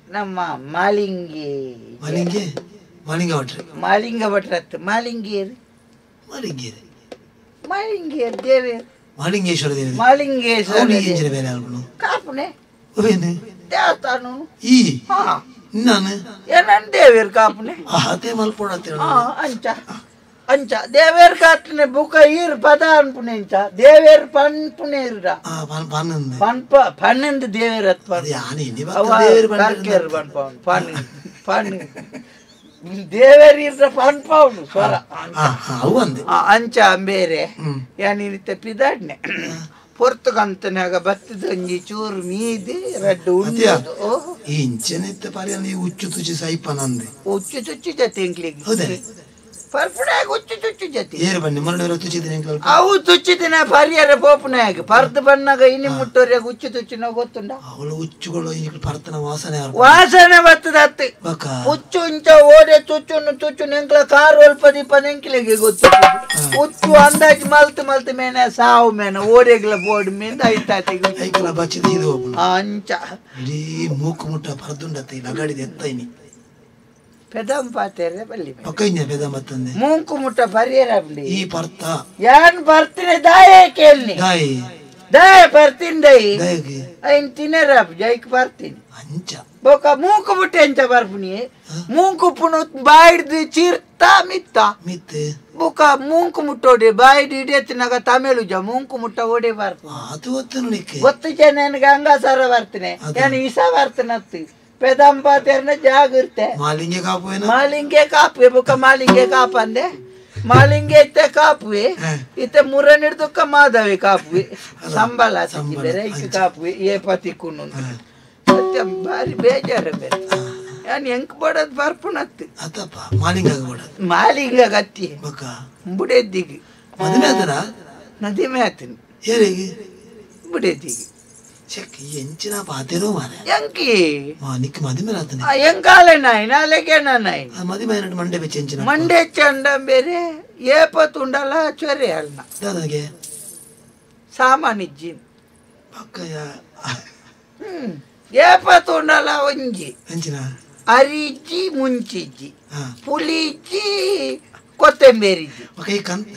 ನಮ್ಮ ಮಾಲಿಂಗಿ ಮಾಲಿಂಗ ಭಟ್ರತ್ ಮಾಲಿಂಗೇರಿ ಮಾಲಿಂಗೇರಿ ದೇವೇರ್ ಮಾಲಿಂಗೇಶ್ವರ ದೇವ ಮಾಲಿಂಗೇಶ್ವರ ಕಾಪುನೆ ದೇವಸ್ಥಾನ ಈ ನಾನು ಏನನ್ ದೇವೇರ್ ಕಾಪುನೆ ಅಂಚ ಅಂಚ ದೇವೇರ್ ಕಾಟ್ನೆ ಬುಕ ಈರ್ ಪದ ಅನ್ಪುನೆ ಇಂಚ ದೇವೇರ್ ಪನ್ಪುನೆ ಇರ್ಡ ಪನ್ಪ ಪನ್ನಂದು ದೇವೇರ್ ಅತ್ಪ ಪನ್ಪವನು ಪನ್ ಪನ್ ದೇವೇರ್ ಇರ್ಡ ಪನ್ಪವನು ಸ್ವರ ಅಂಚ ಅಂಬೇರೆ ಯಾನಿತ್ತೆ ಪಿದಾಡ್ನೆ ಪೊರ್ತುಗಂತನಾಗ ಬತ್ತದಂಜಿ ಚೂರು ಮೀದಿ ರಡ್ಡು ಉಂಡು ಇಂಚನೆತ್ತ ಪರ್ಯ ಉಚ್ಚು ತುಚ್ಚಿ ಸೈಪನಂದೆ ಉಚ್ಚು ತುಚ್ಚಿ ಜೊತೆ ಎಂಕ್ಲಿಗೆ ಪರ್ಪುನಾಗ ಉಚ್ಚು ತುಚ್ಚು ಜೊತೆ ಏರು ಬನ್ನಿ ಮರಳು ತುಚ್ಚಿದಿನ ಅವು ತುಚ್ಚಿದಿನ ಪರಿಯರ ಪೋಪುನಾಗ ಪರ್ದು ಬನ್ನಾಗ ಇನಿ ಮುಟ್ಟೋರ್ಯಾಗ ಉಚ್ಚು ತುಚ್ಚಿನ ಗೊತ್ತುಂಡ ಅವಳು ಉಚ್ಚುಗಳು ಈ ಪರ್ತನ ವಾಸನೆ ವಾಸನೆ ಬರ್ತದ ಅತ್ತೆ ಉಚ್ಚು ಇಂಚ ಓಡೆ ತುಚ್ಚುನು ತುಚ್ಚು ನೆಂಕ್ಲ ಕಾರ್ ಒಲ್ಪ ದೀಪ ನೆಂಕ್ಲಿಗೆ ಗೊತ್ತು ಉಚ್ಚು ಅಂದಾಜು ಮಲ್ತು ಮಲ್ತು ಮೇನೆ ಸಾವು ಮೇನೆ ಓಡೆಗ್ಲ ಬೋರ್ಡ್ ಮೇಂದ ಐತಾತಿಗೆ ಐಕಲ ಬಚ್ಚಿದ ಇದು ಅಂಚ ಇಡೀ ಮೂಕು ಮುಟ್ಟ ಪರ್ದುಂಡತ್ತೆ ಲಗಾಡಿದ ಎತ್ತೈನಿ ಪೆದಂ ಪಾತೇರೆ ಬಲ್ಲಿ ಪಕ್ಕೈನ ಪೆದಂ ಬತ್ತಂದೆ ಮೂಂಕು ಮುಟ್ಟ ಪರಿಯರ ಈ ಪರ್ತ ಯಾನ್ ಬರ್ತೀನಿ ದಾಯೆ ಕೇಳ್ನಿ ದಾಯಿ ದಾಯ ಬರ್ತೀನಿ ದೈ ದಾಯಿಗೆ ಐನ್ ತಿನ್ನರ ಜೈಕ್ ಬರ್ತೀನಿ ಅಂಚ ಬೊಕ ಮೂಕು ಬುಟ್ಟೆ ಎಂಚ ಬರ್ಪುನಿ ಮೂಂಕು ಪುನು ಬಾಯಿಡ್ದು ಚೀರ್ತ ಮಿತ್ತ ಮಿತ್ತೆ ಬೊಕ ಮೂಂಕು ಮುಟ್ಟೋಡೆ ಬಾಯಿಡ್ ಇಡೆತ್ತಿನಾಗ ತಮಿಳುಜ ಮೂಂಕು ಮುಟ್ಟ ಓಡೆ ಬರ್ಪು ಅದು ಗೊತ್ತು ನಿಕ್ಕೆ ಗೊತ್ತು ಜನ ನನಗೆ ಅಂಗಾಸಾರ ಬರ್ತನೆ ನಾನು ಈಸ ಬರ್ತನತ್ತು ಪೆದಂಪ ತೆರ್ನ ಜಾಗಿರ್ತೆ ಮಾಲಿಂಗೆ ಕಾಪುವೇನ ಮಾಲಿಂಗೆ ಕಾಪುವೆ ಬೊಕ ಮಾಲಿಂಗೆ ಕಾಪಂದೆ ಮಾಲಿಂಗೆ ಇತ್ತೆ ಕಾಪುವೆ ಇತ್ತೆ ಮುರನಿಡ್ದುಕ್ಕ ಮಾಧವಿ ಕಾಪುವೆ ಸಂಬಳ ಬೇರೆ ಇಕ್ಕ ಕಾಪುವೆ ಏ ಪತಿ ಕುನ್ನು ಸತ್ಯ ಭಾರಿ ಬೇಜಾರ ಬೇರೆ ನಾನು ಹೆಂಗ್ ಬಡದ್ ಬರ್ಪುನತ್ತು ಅತ್ತಪ್ಪ ಮಾಲಿಂಗ ಬಡದ್ ಮಾಲಿಂಗ ಗತ್ತಿ ಬೊಕ ಬುಡೆದ್ದಿಗೆ ಮದುವೆ ಆತನ ನದಿಮೆ ಆತನ ಏರಿಗೆ ಬುಡೆದ್ದಿಗೆ ಚೆಕ್ ಎಂಚಿನ ಪಾತೇನೋ ಮಾರೆ ಎಂಕಿ ನಿಕ್ ಮದುವೆ ಆತನ ಎಂಕಾಲೆ ನಾಯಿ ನಾಲೆಗೆ ನಾಯಿ ಮದುವೆ ಆಯ್ನಟ್ ಮಂಡೆ ಬೆಚ್ಚ ಎಂಚಿನ ಮಂಡೆ ಚಂಡ ಬೇರೆ ಏಪತ್ತುಂಡಲ ಚೊರೆ ಅಲ್ಲ ದಾದಗೆ ಸಾಮಾನ್ಯ ಪಕ್ಕಯ ಏಪತ್ತುಂಡಲ ಒಂಜಿ ಎಂಚಿನ ಅರಿಜಿ ಮುಂಚಿಜ್ಜಿ ಪುಲಿಜ್ಜಿ ಕೊತ್ತಂಬರಿ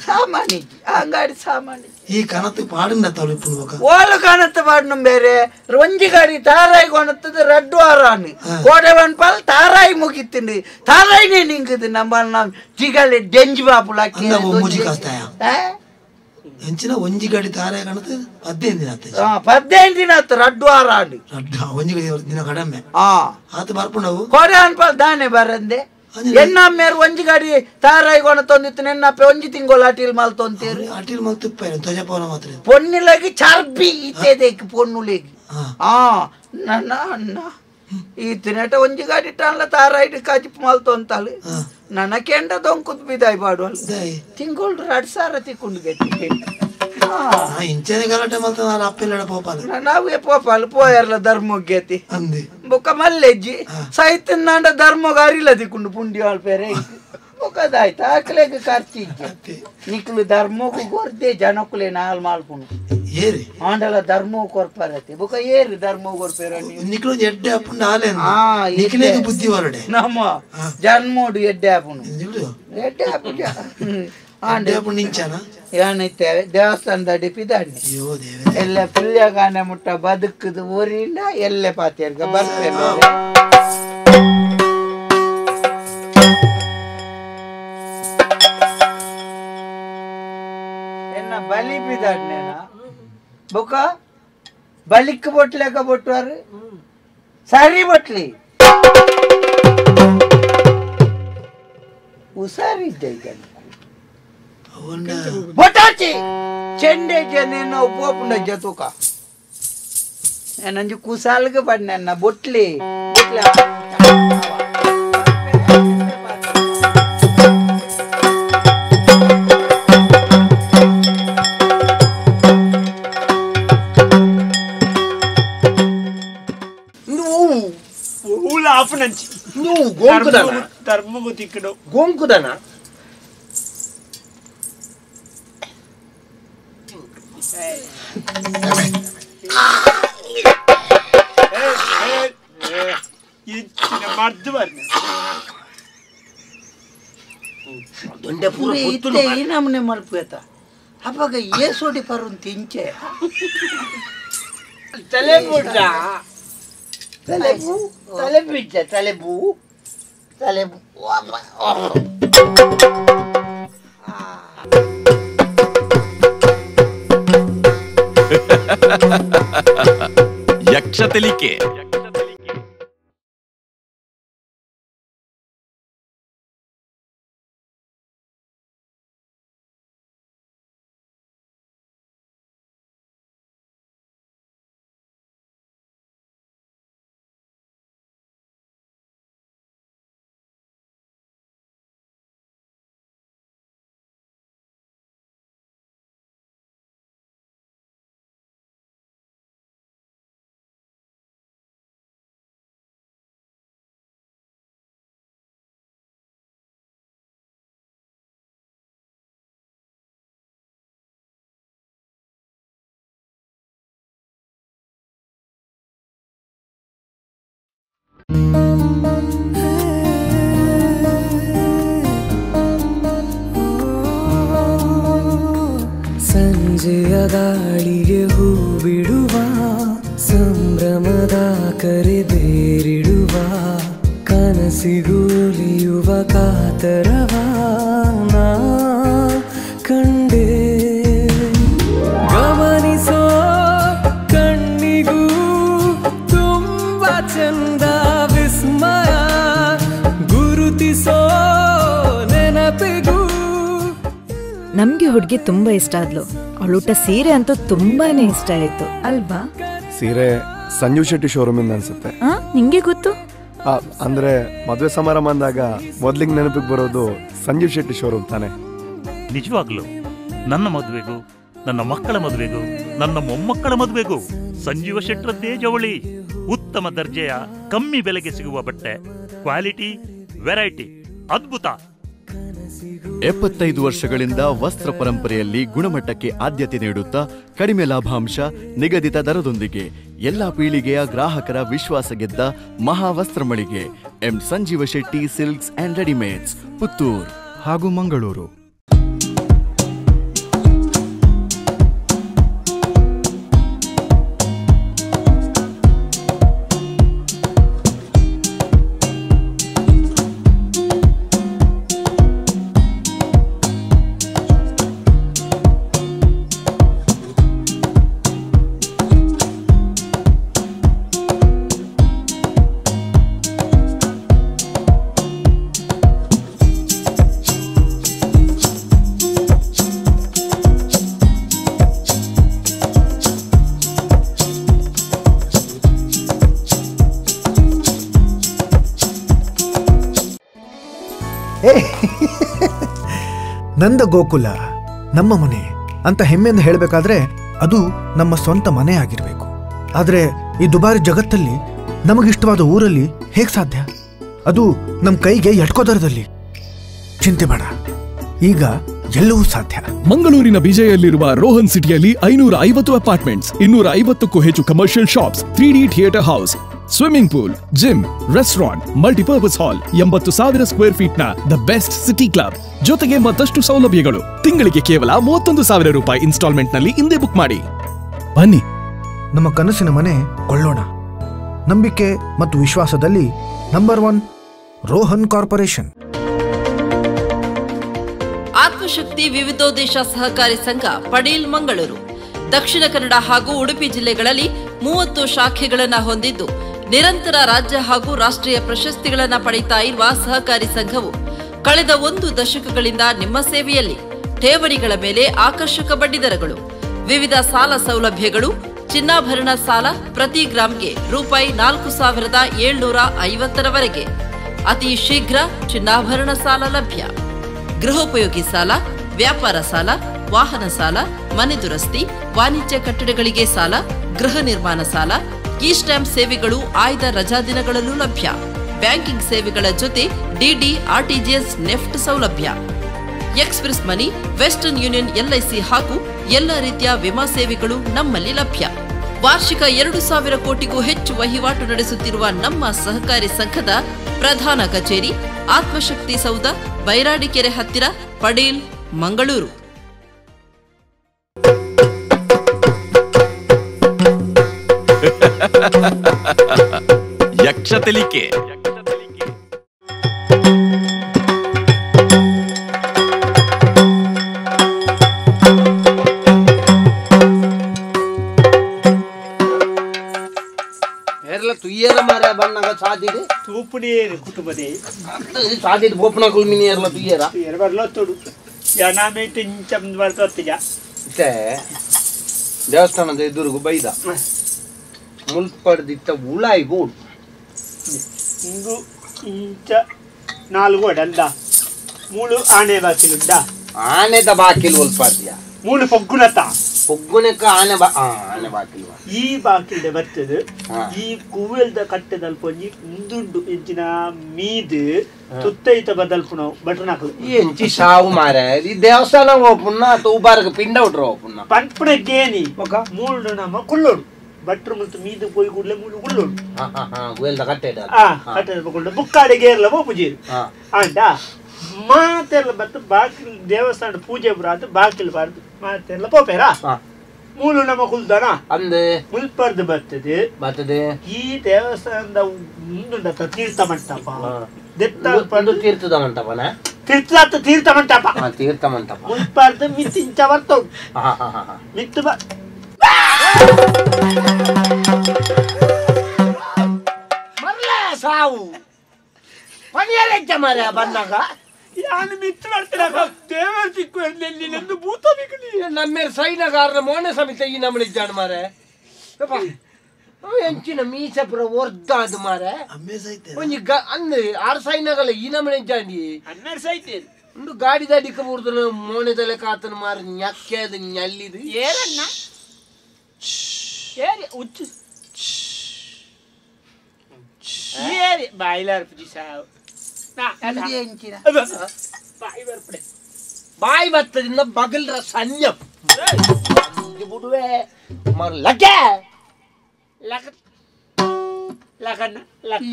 ಸಾಮಾನ್ಯ ಅಂಗಡಿ ಸಾಮಾನ್ಯ ಈ ಕನತ್ತು ಪಾಡಿನ ತಲುಪು ಓಲು ಕನತ್ತು ಪಾಡಿನ ಬೇರೆ ಒಂಜಿ ಗಾಡಿ ತಾರಾಯಿ ಕೊನತ್ತದ ರಡ್ಡು ಆರಾನು ಕೋಡೆ ಪಾಲ್ ತಾರಾಯಿ ಮುಗಿತ್ತಿಂಡು ತಾರಾಯಿನೇ ನಿಂಕುದು ನಮ್ಮ ಜಿಗಲೆ ಡೆಂಜಿ ಬಾಪುಲ ಎಂಚಿನ ಒಂಜಿ ಗಾಡಿ ತಾರಾಯಿ ಕಣத்து 15 ದಿನ ಆತ 15 ದಿನ ಆತು ರಡ್ಡು ಆರಾನು ಒಂಜಿ ಗಾಡಿ ದಿನ ಕಡಿಮೆ ಆತ ಬರ್ಪುಂಡವು ಕೋಡೆ ಪಾಲ್ ದಾನೆ ಬರಂದೆ ಎನ್ನಮ್ಮೇರು ಒಂಜಿ ಗಾಡಿ ತಾರಾಯಿ ಕೊಣ ತೊಂದಿತ್ತು ನೆನ್ನಪ್ಪೆ ಒಂಜಿ ತಿಂಗೋಲ ಅಟಿಲ್ ಮಾಲ್ ತೊಂತೀರು ಅಟಿಲ್ ಮಾಲ್ ತುಪ್ಪ ಧ್ವಜಪವನ ಮಾತ್ರ ಪೊನ್ನಿಲಗಿ ಚರ್ಬಿ ಇತ್ತೇದೇಕ್ ಪೊನ್ನುಲೆಗಿ ಆ ನನ್ನ ಅಣ್ಣ ಈ ತಿನ್ನಟ ಒಂಜಿ ಗಾಡಿ ಟಾನ್ಲ ತಾರಾಯಿ ಕಾಜಿಪ್ ಮಾಲ್ ತೊಂತಾಳು ನನ್ನ ಕೆಂಡ ದೊಂಕುತ್ ಬಿದಾಯ್ ಬಾಡುವಲ್ ತಿಂಗೋಳು 2 ಸಾವಿರ ತಿಕ್ಕೊಂಡು ಗಟ್ಟಿ ಇಂಚನೆ ಗಲಾಟೆ ಮಲ್ತ ಅಪ್ಪೆಲ್ಲ ಪೋಪಾಲು ನಾವೇ ಪೋಪಾಲು ಪೋಯರ್ಲ ಧರ್ಮಗ್ಗತಿ ಅಂದೆ ಬೊಕ್ಕ ಮಲ್ಲೆಜ್ಜಿ ಸೈತನಾಂಡ ಧರ್ಮಗ ಅರಿಲ ದಿಕ್ಕೊಂಡು ಪುಂಡಿ ಪೇರೆ ಬೊಕ್ಕದಾಯ್ತು ಆಕಲೆಗ್ ಖರ್ಚು ಇಜ್ಜಿ ನಿಕ್ಲು ಧರ್ಮಕ್ಕೂ ಕೊರ್ದೆ ಜನಕ್ಕುಲೆ ನಾಲ್ ಮಾಲ್ಪುನು ಏರಿ ಆಂಡಲ ಧರ್ಮ ಕೊರ್ಪಾರತಿ ಬೊಕ್ಕ ಏರಿ ಧರ್ಮ ಕೊರ್ಪೇರ ನಿಕ್ಲು ಎಡ್ಡೆ ಅಪ್ಪುಂಡು ಆಲೆ ನಿಕ್ಲೇಗ ಬುದ್ಧಿ ಹೊರಡೆ ನಮ್ಮ ಜನ್ಮೋಡು ಎಡ್ಡೆ ಆಪುನು ಎಡ್ಡೆ ಆಪುಜ ಏನಿತ್ತೇವೆ ದೇವಸ್ಥಾನದ ಅಡಿಪಿದಾಡ್ನಿ ಎಲ್ಲ ಪಿಲ್ಯಗಾನೆ ಮುಟ್ಟ ಬದುಕುದು ಊರಿಂದ ಎಲ್ಲೆ ಪಾತಿಯರ್ಗ ಬರ್ತೇವೆ ಎನ್ನ ಬಲಿ ಬಿದಾಡ್ನೇನ ಬುಕ್ಕ ಬಲಿಕ್ ಬೊಟ್ಲೆಕ ಬೊಟ್ಟುವಾರು ಸರಿ ಬೊಟ್ಲಿ ಹುಷಾರಿದ್ದೆ ಈಗ ಬೊಟ್ಟಾಚಿ ಚೆಂಡೆ ಜನೇನೋ ಪೋಪುಂಡ ಜತುಕ ನಂಜು ಕುಸಾಲ್ಗೆ ಬಣ್ಣ ಬೊಟ್ಲಿ ಬೊಟ್ಲಿ నువ్వు గోంకుదన ధర్మము తిక్కడు గోంకుదన ಈ ನಮೂನೆ ಮಲ್ಪುತ್ತ ಅವಾಗ ಏ ಸೋಡಿ ಪರುನ್ ತಿಂಚೆ ತಲೆಬುಡ್ಡ ತಲೆಬು ತಲೆಬಿಜ್ಜ ತಲೆಬು ತಲೆಬು ಯಕ್ಷ ತೆಲಿಕೆ. ಸಂಜೆಯ ಗಾಳಿಗೆ ಹೂ ಬಿಡುವ ಸಂಭ್ರಮದ ಕರೆ ಬೇರಿಡುವ. ನಮ್ಗೆ ಹುಡುಗಿ ತುಂಬಾ ಇಷ್ಟ ಆದ್ಲು. ಅವಳೂಟ ಸೀರೆ ಅಂತೂ ತುಂಬಾನೇ ಇಷ್ಟ ಆಯ್ತು ಅಲ್ವಾ? ಸೀರೆ ಸಂಜೀವ್ ಶೆಟ್ಟಿ ಶೋರೂಮ್ ಇಂದ ಅನ್ಸುತ್ತೆ. ನಿಂಗೆ ಗೊತ್ತು? ಅಂದ್ರೆ ಮದುವೆ ಸಮಾರಂಭ ಅಂದಾಗ ಮೊದ್ಲಿಗೆ ನೆನಪಿಗೆ ಬರೋದು ಸಂಜೀವ್ ಶೆಟ್ಟಿ ಶೋರೂಮ್ ತಾನೆ. ನಿಜವಾಗ್ಲೂ ನನ್ನ ಮದುವೆಗೂ, ನನ್ನ ಮಕ್ಕಳ ಮದುವೆಗೂ, ನನ್ನ ಮೊಮ್ಮಕ್ಕಳ ಮದುವೆಗೂ ಸಂಜೀವ ಶೆಟ್ಟರದ್ದೇ ಜವಳಿ. ಉತ್ತಮ ದರ್ಜೆಯ ಕಮ್ಮಿ ಬೆಲೆಗೆ ಸಿಗುವ ಬಟ್ಟೆ, ಕ್ವಾಲಿಟಿ, ವೆರೈಟಿ ಅದ್ಭುತ. 75 ವರ್ಷಗಳಿಂದ ವಸ್ತ್ರ ಪರಂಪರೆಯಲ್ಲಿ ಗುಣಮಟ್ಟಕ್ಕೆ ಆದ್ಯತೆ ನೀಡುತ್ತಾ ಕಡಿಮೆ ಲಾಭಾಂಶ, ನಿಗದಿತ ದರದೊಂದಿಗೆ ಎಲ್ಲ ಪೀಳಿಗೆಯ ಗ್ರಾಹಕರ ವಿಶ್ವಾಸ ಗೆದ್ದ ಮಹಾವಸ್ತ್ರ ಮಳಿಗೆ M Sanjeeva Shetty silks and readymades, Puttur ಹಾಗೂ ಮಂಗಳೂರು. ನಂದ ಗೋಕುಲ ನಮ್ಮ ಮನೆ ಅಂತ ಹೆಮ್ಮೆಯಿಂದ ಹೇಳಬೇಕಾದ್ರೆ ಅದು ನಮ್ಮ ಸ್ವಂತ ಮನೆ ಆಗಿರಬೇಕು. ಆದರೆ ಈ ದುಬಾರಿ ಜಗತ್ತಲ್ಲಿ ನಮಗಿಷ್ಟವಾದ ಊರಲ್ಲಿ ಹೇಗೆ ಸಾಧ್ಯ? ಅದು ನಮ್ಮ ಕೈಗೆ ಎಟ್ಕೋ ದರದಲ್ಲಿ. ಚಿಂತೆ ಬೇಡ, ಈಗ ಎಲ್ಲವೂ ಸಾಧ್ಯ. ಮಂಗಳೂರಿನ ವಿಜಯಲ್ಲಿರುವ ರೋಹನ್ ಸಿಟಿಯಲ್ಲಿ 550 ಅಪಾರ್ಟ್ಮೆಂಟ್ಸ್, 250ಕ್ಕೂ ಹೆಚ್ಚು commercial shops, 3D theatre house, swimming pool, gym, restaurant, multipurpose hall, 80,000 square feet ನ the best city club ಜೊತೆಗೆ ಮತ್ತಷ್ಟು ಸೌಲಭ್ಯಗಳು. ತಿಂಗಳಿಗೆ ಕೇವಲ 31,000 ರೂಪಾಯಿ ಇನ್ಸ್ಟಾಲ್ಮೆಂಟ್ ನಲ್ಲಿ ಹಿಂದೆ ಬುಕ್ ಮಾಡಿ. ಬನ್ನಿ, ನಮ್ಮ ಕನಸಿನ ಮನೆ ಕೊಳ್ಳೋಣ. ನಂಬಿಕೆ ಮತ್ತು ವಿಶ್ವಾಸದಲ್ಲಿ ನಂಬರ್ 1 ರೋಹನ್ ಕಾರ್ಪೊರೇಷನ್. ಆತ್ಮಶಕ್ತಿ ವಿವಿಧೋದ್ದೇಶ ಸಹಕಾರಿ ಸಂಘ ಪಡೀಲ್ ಮಂಗಳೂರು ದಕ್ಷಿಣ ಕನ್ನಡ ಹಾಗೂ ಉಡುಪಿ ಜಿಲ್ಲೆಗಳಲ್ಲಿ 30 ಶಾಖೆಗಳನ್ನು ಹೊಂದಿದ್ದು ನಿರಂತರ ರಾಜ್ಯ ಹಾಗೂ ರಾಷ್ಟ್ರೀಯ ಪ್ರಶಸ್ತಿಗಳನ್ನು ಪಡೆಯುತ್ತಾ ಇರುವ ಸಹಕಾರಿ ಸಂಘವು ಕಳೆದ 1 ದಶಕಗಳಿಂದ ನಿಮ್ಮ ಸೇವೆಯಲ್ಲಿ ಠೇವಣಿಗಳ ಮೇಲೆ ಆಕರ್ಷಕ ಬಡ್ಡಿದರಗಳು, ವಿವಿಧ ಸಾಲ ಸೌಲಭ್ಯಗಳು, ಚಿನ್ನಾಭರಣ ಸಾಲ ಪ್ರತಿ ಗ್ರಾಂಗೆ ರೂಪಾಯಿ 4,750ರವರೆಗೆ, ಅತಿ ಶೀಘ್ರ ಚಿನ್ನಾಭರಣ ಸಾಲ ಲಭ್ಯ, ಗೃಹೋಪಯೋಗಿ ಸಾಲ, ವ್ಯಾಪಾರ ಸಾಲ, ವಾಹನ ಸಾಲ, ಮನೆ ದುರಸ್ತಿ, ವಾಣಿಜ್ಯ ಕಟ್ಟಡಗಳಿಗೆ ಸಾಲ, ಗೃಹ ನಿರ್ಮಾಣ ಸಾಲ, ಇ ಸ್ಟ್ಯಾಂಪ್ ಸೇವೆಗಳು ಆಯ್ದ ರಜಾ ದಿನಗಳಲ್ಲೂ ಲಭ್ಯ. ಬ್ಯಾಂಕಿಂಗ್ ಸೇವೆಗಳ ಜೊತೆ DD, RTGS, NEFT ಸೌಲಭ್ಯ, express money, Western Union, LIC ಹಾಗೂ ಎಲ್ಲ ರೀತಿಯ ವಿಮಾ ಸೇವೆಗಳು ನಮ್ಮಲ್ಲಿ ಲಭ್ಯ. ವಾರ್ಷಿಕ 2,000 ಕೋಟಿಗೂ ಹೆಚ್ಚು ವಹಿವಾಟು ನಡೆಸುತ್ತಿರುವ ನಮ್ಮ ಸಹಕಾರಿ ಸಂಘದ ಪ್ರಧಾನ ಕಚೇರಿ ಆತ್ಮಶಕ್ತಿ ಸೌಧ, ಬೈರಾಡಿಕೆರೆ ಹತ್ತಿರ, ಪಡೀಲ್, ಮಂಗಳೂರು. ಯಕ್ಷ ತೆಲಿಕೆ. ತುಯ್ಯರ ಮಾರ ಬಣ್ಣಗ ಸಾದಿದೆ ತೂಪುಡೇರು ಕುಟುಂಬದೇ ಸಾದಿದ ಬೋಪನ ಕುಲ್ಮಿನಿಯರ್ಲ ತುಯ್ಯರ ತುಯ್ಯರ ಬರ್ಲೋ ತೊಡು ಯಾನಾಮೇಟ್ ಇಂಚಂ ಬರ್ತತ್ತಿಜ ಇತ್ತೆ ದೇವಸ್ಥಾನದ ಎದುರುಗು ಬೈದ ಮುಲ್ಪಡ್ದಿತ್ತ ಉಳಾಯಿ ಬೋಡು ಇಂಗು ಇಂಚ ನಾಲ್ಕು ಅಡಲ್ದ ಮೂಳು ಆನೆ ಬಾಕಿಲುಂಡ ಆನೆದ ಬಾಕಿಲು ಒಲ್ಪಾಡ್ದಿಯ ಮೂಳು ಪೊಗ್ಗುನತ ಪೊಗ್ಗುನಕ ಆನೆ ಬಾ ಆನೆ ಬಾಕಿಲು ಈ ಬಾಕಿಲ್ಡೆ ಬರ್ತದೆ. ಈ ಕೂವೆಲ್ದ ಕಟ್ಟೆದಲ್ಪ ಒಂಜಿ ಉಂದುಂಡು ಎಂಚಿನ ಮೀದ್ ತುತ್ತೈತ ಬದಲ್ಪುನವು ಬಟನಾಕಲು ಎಂಚಿ ಸಾವು ಮಾರೆ ಈ ದೇವಸ್ಥಾನ ಓಪುನ್ನ ತೂಬಾರ್ಗ ಪಿಂಡ ಉಟ್ರ ಓಪುನ್ನ ಪನ್ಪುನ ಗೇನಿ ಮೂಳು ನಮ್ಮ ಕುಳ್ಳೋಡು ಭಟ್ರು ಮುಲ್ತು ಮೀದು ಪೋಯಿ ಕೂಡಲೇ ಮೂಳು ಕುಳ್ಳೋಡು ಗುವೆಲ್ದ ಕಟ್ಟೆದ ಕಟ್ಟೆದ ಕುಳ್ಳು ಬುಕ್ಕಾಡೆ ಗೇರ್ಲ ಪೂಜೆ ಆಂಡ ಮಾತೆಲ್ಲ ಬತ್ತು ಬಾಕಿಲ್ ದೇವಸ್ಥಾನ ಪೂಜೆ ಬರಾದು ಬಾಕಿಲ್ ಬಾರ್ದು ಮಾತೆಲ್ಲ ಪೋಪೇರಾ ಮೂಲು ನಮ್ಮ ಕುಲ್ದನ ಅಂದೆ ಮುಲ್ಪರ್ದು ಬರ್ತದೆ ಬರ್ತದೆ. ಈ ದೇವಸ್ಥಾನದ ಮುಂದುಂಡ ತೀರ್ಥ ಮಂಟಪ ದೆತ್ತ ತೀರ್ಥದ ಮಂಟಪನ ತೀರ್ಥ ತೀರ್ಥ ಮಂಟಪ ತೀರ್ಥ ಮಂಟಪ ಮುಲ್ಪರ್ದು ಮಿತ್ತಿಂಚ ಬರ್ತವು ಮಿತ್ತು ಬ ಮರ್ಲ ಸಾವು ಪನಿಯರೆಜ್ಜ ಮಾರ ಬನ್ನಾಗ ಯಾನು ಮಿತ್ತು ಬರ್ತಾರ ದೇವರ ಸಿಕ್ಕು ಎಂದು ಭೂತ ಬಿಗಲಿ ನಮ್ಮ ಸೈನಗಾರನ ಮೋನೆ ಸಮಿತ ಈ ನಮ್ಮನೆ ಇದ್ದಾಣ ಮಾರೆ ಎಂಚಿನ ಮೀಸಪುರ ಒರ್ದಾದು ಮಾರೆ ಒಂಜಿ ಅಂದ್ ಆರ್ ಸೈನಗಲ ಈ ನಮ್ಮನೆ ಇದ್ದಾಂಡಿ ಹನ್ನೆರಡು ಸೈತೆ ಒಂದು ಗಾಡಿ ದಾಡಿಕ ಬೂರ್ದನ ಮೋನೆದಲೆ ಕಾತನ ಮಾರ ñಕ್ಕೆ ಅದು ñಲ್ಲಿದು ಏರನ್ನ ಏರಿ ಉಚ್ಚು ಏರಿ ಬಾಯಿಲಾರ್ ಪುಜಿ ಸಾವು ಬಾಯಿ ಬತ್ತದಿಂದ ಬಗಲ್ರ ಸನ್ಯ ಬಿಡುವೆ ಲಕೆ ಲಕ ಲಕನ್ನ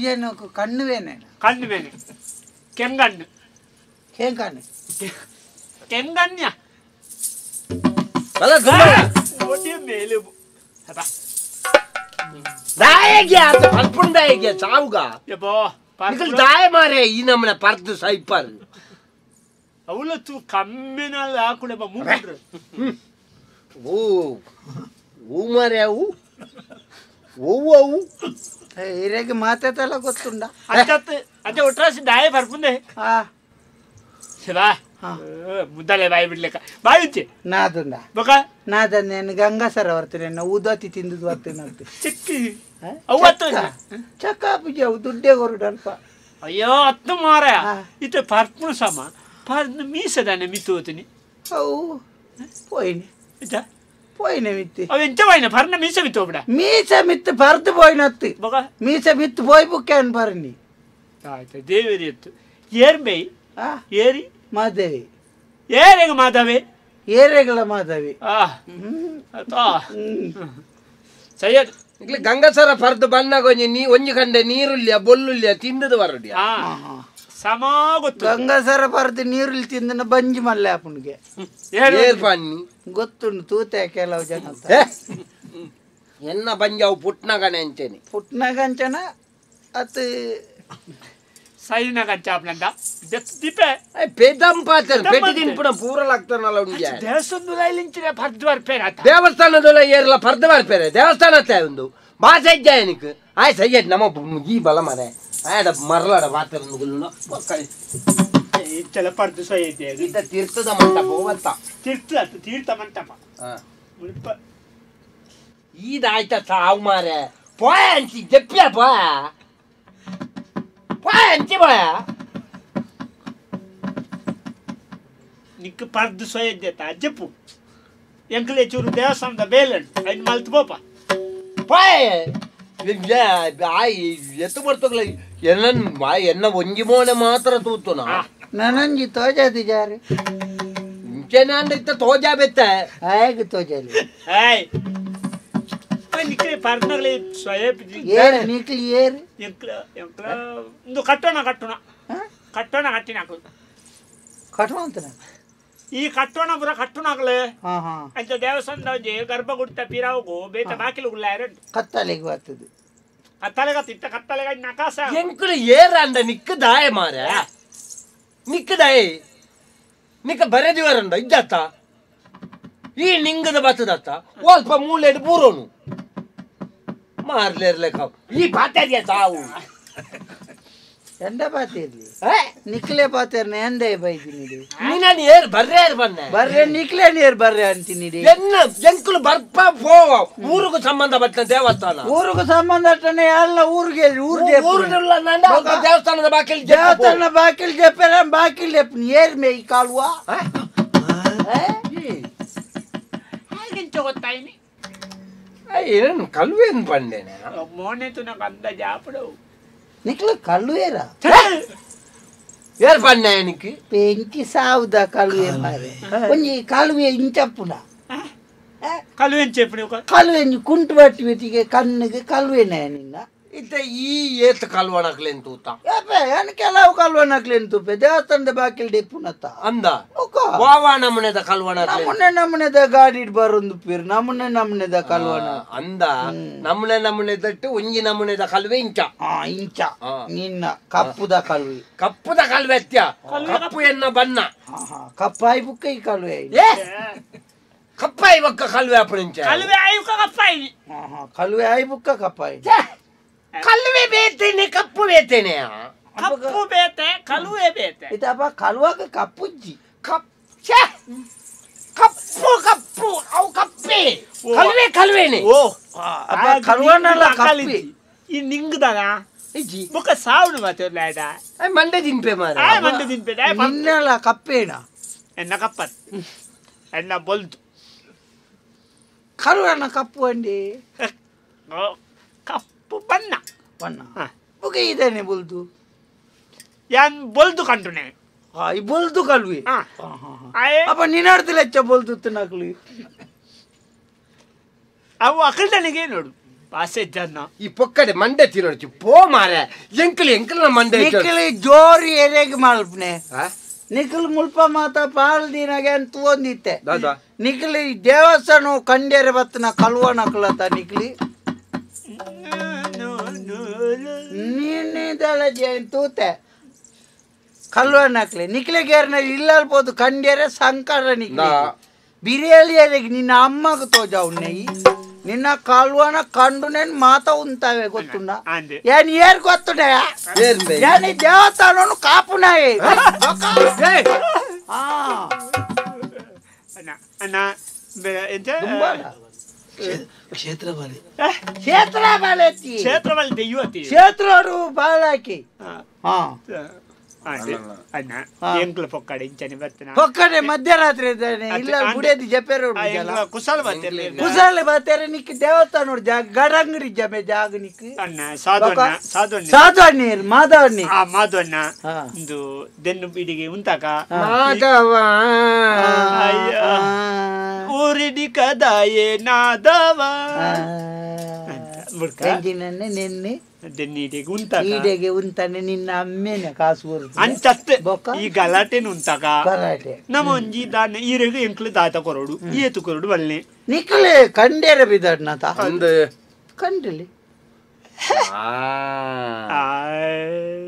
ಏನು ಕಣ್ಣು ಬೇನೆ ಕಣ್ಣು ಬೇನೆ ಕೆಂಗಣ್ಣು ಕೆಂಗಣ್ಣು ಕೆಂಗಣ್ಯ ಮೇಲೆ ದಾಯಗೆ ಆತ ಪಲ್ಪುಂಡಾಯಗೆ ಸಾವುಗ ಯಬ್ಬೋ ನಿಕಲ್ ದಾಯ ಮಾರೆ ಈ ನಮ್ಮನೆ ಪರ್ದು ಸೈಪರ್ ಅವಳ ತೂ ಕಮ್ಮಿನಲ್ಲಿ ಹಾಕುಳೆ ಬಾ ಮೂಡ್ರು ಓ ಓ ಮಾರೆ ಅವು ಓ ಅವು ಇರೆಗೆ ಮಾತಾತಲ್ಲ ಗೊತ್ತುಂಡ ಅಚ್ಚತ್ ಅಚ್ಚ ಒಟ್ರಾಸಿ ದಾಯ ಬರ್ಪುಂದೆ ಆ ಶಿವಾ ಮುದ್ದಲೆ ಬಾಯಿ ಬಿಡ್ಲಿಕ್ಕ ಬಾಯಿ ಉಚ್ಚೆ ನಾದುಂಡ ಬೊಕ ನಾದನ್ನೇನು ಗಂಗಾಸರ ಬರ್ತೇನೆ ಊದತಿ ತಿಂದು ಬರ್ತೇನೆ ಅಂತ ಚಿಕ್ಕಿ ಅವತ್ತು ಚಕ್ಕ ಪೂಜೆ ಅವು ದುಡ್ಡೇ ಹೊರಡು ಅಲ್ಪ ಅಯ್ಯೋ ಅತ್ತು ಮಾರ ಇತ್ತೆ ಪರ್ಪುಣ ಸಮ ಪರ್ದು ಮೀಸದಾನೆ ಮಿತ್ತು ಹೋತೀನಿ ಅವು ಪೋಯಿನಿ ಪೋಯಿನೆ ಮಿತ್ತಿ ಅವು ಎಂಚ ಪೋಯಿನ ಪರ್ನ ಮೀಸ ಮಿತ್ತು ಹೋಗ್ಬಿಡ ಮೀಸ ಮಿತ್ತು ಪರ್ದು ಪೋಯಿನತ್ತು ಬೊಕ ಮೀಸ ಮಿತ್ತು ಪೋಯ್ ಬುಕ್ಕೇನು ಬರ್ನಿ ಆಯ್ತು ದೇವೇರಿ ಎತ್ತು ಏರ್ ಬೈ ಏರಿ ಮಾಧವಿ ಏರೆಗ ಮಾಧವಿ ಏರೆಗಳ ಮಾಧವಿ ಸಯ್ಯದ್ ಇಲ್ಲಿ ಗಂಗಸರ ಪರ್ದು ಬಣ್ಣಗ ಒಂಜಿ ನೀ ಒಂಜಿ ಕಂಡೆ ನೀರುಳ್ಳಿಯ ಬೊಲ್ಲುಳ್ಳಿಯ ತಿಂದದ ವರಡಿಯ ಸಮ ಗೊತ್ತು ಗಂಗಸರ ಪರ್ದು ನೀರುಳ್ಳಿ ತಿಂದನ ಬಂಜಿ ಮಲ್ಲೆ ಅಪ್ಪನಿಗೆ ಏರ್ ಪನ್ನಿ ಗೊತ್ತುಂಟು ತೂತೆ ಕೆಲವು ಜನ ಎನ್ನ ಬಂಜಿ ಅವು ಪುಟ್ನಗಣೆ ಅಂಚೇನೆ ಪುಟ್ನಗಂಚನ ಅತ್ ಸೈನ ಗಂಚಾಪ್ನಂದ ದಿಪೆ ಪೆದಂಪಾತರ್ ಪೆಟ್ಟಿ ತಿನ್ಪುಣ ಪೂರಲಾಗ್ತಾನಲ್ಲ ಉಂಡ್ಯ ದೇವಸ್ಥಾನದ ಇಲ್ಲಿಂಚಿನ ಪರ್ದು ಬರ್ಪೇರ ದೇವಸ್ಥಾನದಲ್ಲ ಏರ್ಲ ಪರ್ದು ಬರ್ಪೇರೆ ದೇವಸ್ಥಾನ ಒಂದು ಭಾಷೆ ಇಜ್ಜಾಯನಿಕ್ ಆಯ್ ಸಯ್ಯದ್ ನಮ್ಮ ಈ ಬಲ ಮರೆ ಆಯಡ ಮರಲಾಡ ವಾತರ ಇಚ್ಚಲ ಪರ್ದು ಸೊಯ್ಯತೆ ಇದ್ದ ತೀರ್ಥದ ಮಂಟಪ ಹೋಗಂತ ತೀರ್ಥ ತೀರ್ಥ ಮಂಟಪ ಮುಲ್ಪ ಈದಾಯ್ತ ಸಾವು ಮಾರೆ ಪೋಯ ಅಂಚಿ ಜಪ್ಪಿಯ ಪೋಯ ಪೋಯ ಅಂಚಿ ಪೋಯ ನಿಕ್ ಪರ್ದು ಸೊಯ್ಯದ್ದೆ ಅಜ್ಜಪ್ಪು ಎಂಕಲೆ ಚೂರು ದೇವಸ್ಥಾನದ ಬೇಲಂಡು ಐದು ಮಲ್ತು ಪೋಪ ಪೋಯ್ ಎತ್ತು ಬರ್ತೋಗ್ಲ ಎನ್ನ ಎನ್ನ ಒಂಜಿ ಮೋನೆ ಮಾತ್ರ ತೂತು ನನಂಜಿ ತೋಜಾದಿ ಜಾರಿ ಇಂಚೆನಾಂಡ ಇತ್ತ ತೋಜಾ ಬೆತ್ತ ಹೇಗೆ ತೋಜಾಲಿ ಏಯ್ ನಿಕ್ಲೆ ಪರ್ನಗಲೆ ಸ್ವಯಂ ಏರ್ ನಿಕ್ಲಿ ಏರ್ ಎಂಕ್ಲ ಎಂಕ್ಲ ಇಂದು ಕಟ್ಟೋಣ ಕಟ್ಟೋಣ ಕಟ್ಟೋಣ ಕಟ್ಟಿನಾಕು ಕಟ್ಟೋಣ ಅಂತಾನೆ ಈ ಕಟ್ಟೋಣ ಪುರ ಕಟ್ಟೋಣಾಗಲೇ ಅಂತ ದೇವಸ್ಥಾನದ ಒಂಜಿ ಗರ್ಭಗುಡಿತ ಪಿರಾವುಗು ಬೇತ ಬಾಕಿಲು ಗುಲ್ಲಾಯರು ಕತ್ತಲೆಗೆ ಬರ್ತದೆ ಕತ್ತಲೆಗ ತಿತ್ತ ಕತ್ತಲೆಗ ನಕಾಸ ಎಂಕುಲು ಏರ ಅಂದ ನಿಕ್ಕ ದಾಯ ಮಾರ ನಿಕ್ಕ ದಾಯ ನಿಕ್ಕ ಬರೆದಿವರಂದ ಇದ್ದಾತ ಈ ನಿಂಗದ ಬತ್ತದತ್ತ ಅಲ್ಪ ಮೂಲೆಡು ಬೂರೋನು ಮಾರ್ಲೇರ್ಲೆಕ್ಕ ಈ ಪಾತ್ಯ ಸಾವು ಎಂಡ ಪಾತಿರ್ಲಿ ನಿಕ್ಲೆ ಪಾತಿರ್ನ ಎಂದೇ ಬೈದಿನಿ ನೀನು ಏರ್ ಬರ್ರೆ ಏರ್ ಬಂದೆ ಬರ್ರೆ ನಿಕ್ಲೆ ನೀರ್ ಬರ್ರೆ ಅಂತೀನಿ ಎನ್ನ ಎಂಕುಲು ಬರ್ಪ ಪೋವ ಊರಿಗೂ ಸಂಬಂಧ ಪಟ್ಟ ದೇವಸ್ಥಾನ ಊರಿಗೂ ಸಂಬಂಧ ಪಟ್ಟನೆ ಎಲ್ಲ ಊರಿಗೆ ಊರು ದೇವಸ್ಥಾನದ ಬಾಕಿಲ್ ದೇವಸ್ಥಾನ ಬಾಕಿಲ್ ಜಪ್ಪೆರ ಬಾಕಿಲ್ ಜಪ್ಪನಿ ಏರ್ ಮೇ ಈ ಕಾಲುವ ಹೇಗೆಂಚ ಗೊತ್ತಾಯಿನಿ ಏನು ಕಲ್ವೇನು ಬಂದೇನೆ ಮೋನೆ ತುನಕ ಅಂದಾಜು ಆಪಡು ನಿಕ್ಲ ಕಳ್ಳುವೇರ ಏರ್ ಬಣ್ಣ ಏನಕ್ಕೆ ಪೆಂಕಿ ಸಾವುದ ಕಳುವೆ ಮಾರೆ ಒಂಜಿ ಕಳುವೆ ಇಂಚಪ್ಪುನ ಕಳುವೆ ಇಂಚಪ್ಪುನ ಕಳುವೆ ಇಂಚಿ ಕುಂಟು ಬಟ್ಟಿ ಬೆಟ್ಟಿಗೆ ಕಣ್ಣಿಗೆ ಕಳುವೆನೇ ನಿನ್ನ ಇತ್ತ ಈ ಏತ್ ಕಲ್ವಣಕ್ಲೇನ್ ತೂತ ಏನ್ ಕೆಲವು ಕಲ್ವಣಕ್ಲೇನ್ ತೂಪೆ ದೇವಸ್ಥಾನದ ಬಾಕಿಲ್ ಡೆಪ್ಪುನತ್ತ ಅಂದ ವಾವಾ ನಮೂನೆದ ಕಲ್ವಣ ನಮೂನೆ ನಮೂನೆದ ಗಾಡಿ ಬರೊಂದು ಪೀರ್ ನಮೂನೆ ನಮೂನೆದ ಕಲ್ವಣ ಅಂದ ನಮೂನೆ ನಮೂನೆ ದಟ್ಟು ಒಂಜಿ ನಮೂನೆದ ಕಲ್ವೆ ಇಂಚ ಇಂಚ ನಿನ್ನ ಕಪ್ಪುದ ಕಲ್ವೆ ಕಪ್ಪುದ ಕಲ್ವೆ ಅತ್ಯ ಕಪ್ಪು ಎನ್ನ ಬಣ್ಣ ಕಪ್ಪಾಯಿ ಬುಕ್ಕ ಈ ಕಲ್ವೆ ಕಪ್ಪಾಯಿ ಬೊಕ್ಕ ಕಲ್ವೆ ಅಪ್ಪು ಕಲ್ವೆ ಆಯ್ಕ ಕಪ್ಪಾಯಿ ಕಲ್ವೆ ಆಯ್ ಬುಕ್ಕ ಕಪ್ಪಾಯಿ ಕಲ್ವೆ ಬೇತೇನೆ ಕಪ್ಪು ಬೇತೇನೆ ಕಪ್ಪು ಬೇತೆ ಕಲುವೆ ಬೇತೆ ಇದಪ್ಪ ಕಲುವಾಗ ಕಪ್ಪುಜ್ಜಿ ಕಪ್ ಕಪ್ಪು ಕಪ್ಪು ಅವು ಕಪ್ಪೆ ಕಲುವೆ ಕಲುವೆನೆ ಓ ಅಪ್ಪ ಕಲುವನಲ್ಲ ಕಪ್ಪಿ ಈ ನಿಂಗದನ ಇಜ್ಜಿ ಬೊಕ ಸಾವನು ಮಾತಾಡ್ಲಾಡ ಮಂಡೆ ತಿನ್ಪೆ ಮಾರ ಮಂಡೆ ತಿನ್ಪೆ ನಿನ್ನಲ್ಲ ಕಪ್ಪೇನ ಎನ್ನ ಕಪ್ಪತ್ ಎನ್ನ ಬೊಲ್ದು ಕಲುವನ ಕಪ್ಪು ಅಂಡಿ ಕಪ್ಪು ಬಣ್ಣ ಬಣ್ಣ ಬೊಕ ಇದೇನೆ ಬೊಲ್ದು ಯಾನ್ ಬೊಲ್ದು ಕಂಡುನೆ ಈ ಬೊಲ್ದು ಕಲ್ವಿ ಅಪ್ಪ ನಿನ್ನಾಡ್ತಿಲ್ಲ ಹೆಚ್ಚ ಬೊಲ್ದು ತಿನ್ನಕ್ಲಿ ಅವು ಅಕಲ್ದನಿಗೆ ನೋಡು ಬಾಸೆ ಜನ ಈ ಪೊಕ್ಕಡೆ ಮಂಡೆ ತಿನ್ನೋಡ್ಚಿ ಪೋ ಮಾರೆ ಎಂಕಲ್ ಎಂಕಲ್ ಮಂಡೆ ನಿಕ್ಕಲಿ ಜೋರಿ ಎರೆಗೆ ಮಲ್ಪನೆ ನಿಖಲ್ ಮುಲ್ಪ ಮಾತ ಪಾಲ್ ದಿನಗೆ ಅಂತ ಒಂದಿತ್ತೆ ನಿಖಲಿ ದೇವಸ್ಥಾನ ಕಂಡೇರೆ ಬತ್ತನ ಕಲ್ವ ನಕಲತ ನಿಖಲಿ ನೀನಿದಳ ತೂತೆ ಕಲ್ವ ನಕ್ಲಿ ನಿಖಲಿಗೇರ್ನ ಇಲ್ಲಲ್ಬೋದು ಕಂಡೇರೆ ಸಂಕಟ ನಿಖಲಿ ಬಿರಿಯಾಲಿ ನಿನ್ನ ಅಮ್ಮಗ ತೋಜಾವು ನೆಯ್ಯಿ ನಿನ್ನ ಕಾಲ್ವನ ಕಂಡು ನೇನು ಮಾತ ಉಂತಾವೆ ಗೊತ್ತುಂಡ ಏನ್ ಏರ್ ಗೊತ್ತುಂಡ ಏನ್ ಈ ದೇವಸ್ಥಾನ ಕಾಪುನಾಯೇ ಕ್ಷೇತ್ರ ಬಾಲೆ ಕ್ಷೇತ್ರ ಬಾಲತಿ ಕ್ಷೇತ್ರ ಬಾಲೆ ದೆಯ್ಯುವತಿ ಕ್ಷೇತ್ರರು ಬಾಲಾಕಿ ಹಾ ಎಂಕ್ಲ ಪೊಕ್ಕಡೆ ಇಂಚನೆ ಬರ್ತನ ಪೊಕ್ಕಡೆ ಮಧ್ಯರಾತ್ರಿ ಇದ್ದಾನೆ ಇಲ್ಲ ಗುಡಿಯದು ಜಪೇರು ಕುಸಾಲ ಬಾತೇರೆ ಕುಸಾಲ ಬಾತೇರೆ ನಿಕ್ ದೇವಸ್ಥಾನ ಜಾಗ ಗಡಂಗಡಿ ಜಮೆ ಜಾಗ ನಿಕ್ ಅಣ್ಣ ಸಾಧು ಸಾಧು ಸಾಧು ಅಣ್ಣ ಮಾಧವಣ್ಣಿ ಆ ಮಾಧವಣ್ಣ ಒಂದು ದೆನ್ನು ಬಿಡಿಗೆ ಉಂತಾಕ ಮಾಧವ ಊರಿಡಿ ಕದಾಯೇ ನಾದವ ನಿನ್ನೆ ದೆನ್ನಿಡೆಗೆ ಉಂತಾಕ ಈಡೆಗೆ ಉಂತಾನೆ ನಿನ್ನ ಅಮ್ಮೇನೆ ಕಾಸು ಅಂಚತ್ತೆ ಈ ಗಲಾಟೆನ ಉಂತಾಕ ಗಲಾಟೆ ನಮ್ಮ ಒಂಜಿ ದಾನೆ ಈರೆಗೆ ಎಂಕ್ಲು ದಾತ ಕೊರಡು ಏತು ಕೊರಡು ಬಲ್ಲೆ ನಿಕ್ಲೆ ಕಂಡೇರ ಬಿದಡ್ನತ ಕಂಡಲಿ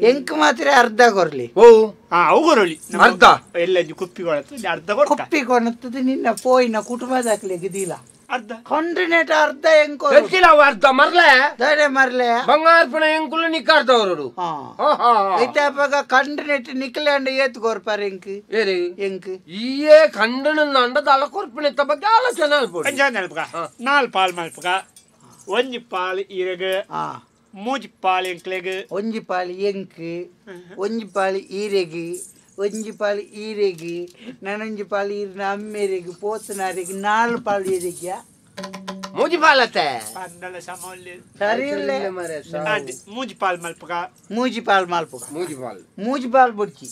ಎಂಕ್ ಮಾತ್ರ ಅರ್ಧ ಕೊರ್ಲಿ ಓ ಅವು ಕೊರಲಿ ಅರ್ಧ ಎಲ್ಲ ಕುಪ್ಪಿ ಕೊಡತ್ತು ಅರ್ಧ ಕೊಡ್ತ ಕುಪ್ಪಿ ಕೊನತ್ತದ ನಿನ್ನ ಪೋಯಿನ ಕುಟುಂಬದಾಕ್ಲೆಗೆ ದಿಲ ಅರ್ಧ ಕಂಡ್ರಿನೇಟ ಅರ್ಧ ಎಂಕೋ ಎಂಚಿಲ ಅರ್ಧ ಮರ್ಲೆ ದಾನೆ ಮರ್ಲೆ ಬಂಗಾರಪಣ ಎಂಕುಲು ನಿಕ್ಕಾರ್ದ ಅವರಡು ಐತೆ ಅಪ್ಪಗ ಕಂಡ್ರಿನೇಟ್ ನಿಕ್ಲೆ ಅಂಡ ಏತ್ ಕೊರ್ಪಾರ ಎಂಕ್ ಏರಿ ಎಂಕ್ ಈಯೇ ಕಂಡನ ಅಂಡ ದಲ ಕೊರ್ಪಿನ ಬಗ್ಗೆ ಆಲೋಚನೆ ಅಲ್ಪೋಡು ಅಂಜಾನ ಅಲ್ಪಗ ನಾಲ್ ಪಾಲ್ ಮಲ್ಪಗ ಒಂಜಿ ಪಾಲ್ ಈರೆಗ್ ಮೂಜಿ ಪಾಲ್ ಎಂಕ್ಲೆಗ್ ಒಂಜಿ ಪಾಲ್ ಎಂಕ್ ಒಂಜಿ ಪಾಲ್ ಈರೆಗ್ ಒಂಜಿ ಪಾಲ್ ಈರೆಗ್ ನನೊಂಜಿ ಪಾಲ್ ಈರಿನ ಅಮ್ಮೇರೆಗ್ ಪೋತನಾರೆಗ್ ನಾಲ್ ಪಾಲ್ ಈರೆಗ್ಯಾ ಮೂಜಿ ಪಾಲತ್ತೆ ಸರಿ ಇಲ್ಲ ಮೂಜಿ ಪಾಲ್ ಮಲ್ಪಗ ಮೂಜಿ ಪಾಲ್ ಮಲ್ಪಗ ಮೂಜಿ ಪಾಲ್ ಮೂಜಿ ಪಾಲ್ ಬುಡ್ಚಿ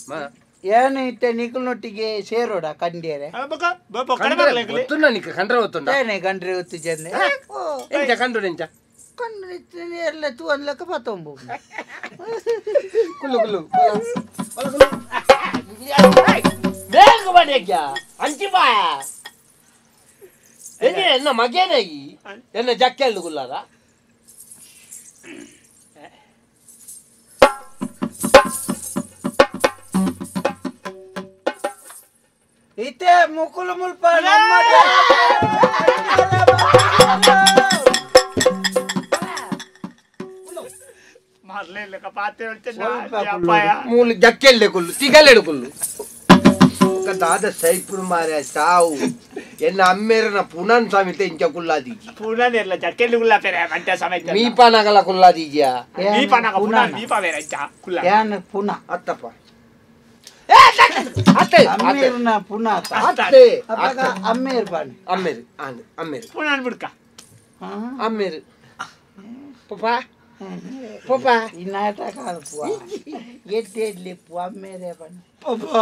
ಏನೈತೆ ನಿಕಲ್ನೊಟ್ಟಿಗೆ ಸೇರೋಡ ಕಂಡೇರೆ ಕಂಡ್ರೆ ಏನೇ ಕಂಡ್ರೆ ಒತ್ತು ಚೆಂದ ಎಂಚ ಕಂಡು ಎಂಚ ಕಂಡು ಎಲ್ಲ ತೂ ಅನ್ಲಕ್ಕ ಪತ್ತೊಂಬು ಕುಲ್ಲು ಕುಲ್ಲು ಬೇಗ ಬಡಿಯ ಅಂಚಿ ಬಾಯ ಎನ್ನ ಮಗೇನಾಗಿ ಎನ್ನ ಜಕ್ಕೆಲ್ದು ಕುಲ್ಲಾರ ಇತ್ತೆ ಮುಕುಲು ಮುಲ್ಪ ಮೂಲು ಜಕ್ಕೆಲ್ಲೆ ಕುಲ್ಲು ತಿಗಲೆಡು ಕುಲ್ಲು ದಾದ ಸೈಪುರು ಮಾರೆ ಸಾವು ಎನ್ನ ಅಮ್ಮೇರನ ಪುನನ್ ಸಮಿತ ಇಂಚ ಕುಲ್ಲಾದೀಜಿ ಪುನನ್ ಇರ್ಲ ಜಕ್ಕೆಲ್ಲು ಕುಲ್ಲ ಪೆರೆ ಮಂಟ ಸಮೇತ ಮೀಪಾನಗಲ ಕುಲ್ಲಾದೀಜಿಯಾ ಮೀಪಾನಗ ಪುನನ್ ಮೀಪಾ ಬೇರೆ ಇಂಚ ಕುಲ್ಲ ಯಾನ ಪುನ ಅತ್ತಪ್ಪ ಅತ್ತೆ ಅಮ್ಮೇರನ ಪುನ ಅತ್ತೆ ಅಪ್ಪಗ ಅಮ್ಮೇರ್ ಬಾಣಿ ಅಮ್ಮೇರು ಆಂಡ್ ಅಮ್ಮೇರು ಪುನನ್ ಬಿಡ್ಕ ಅಮ್ಮೇರು ಪಪ್ಪ ಪಪ್ಪ ಈ ನಾಟಕ ಅಲ್ಪುವ ಎಡ್ಡೆ ಪು ಅಮ್ಮೇರೆ ಬಾಣಿ ಪಪ್ಪ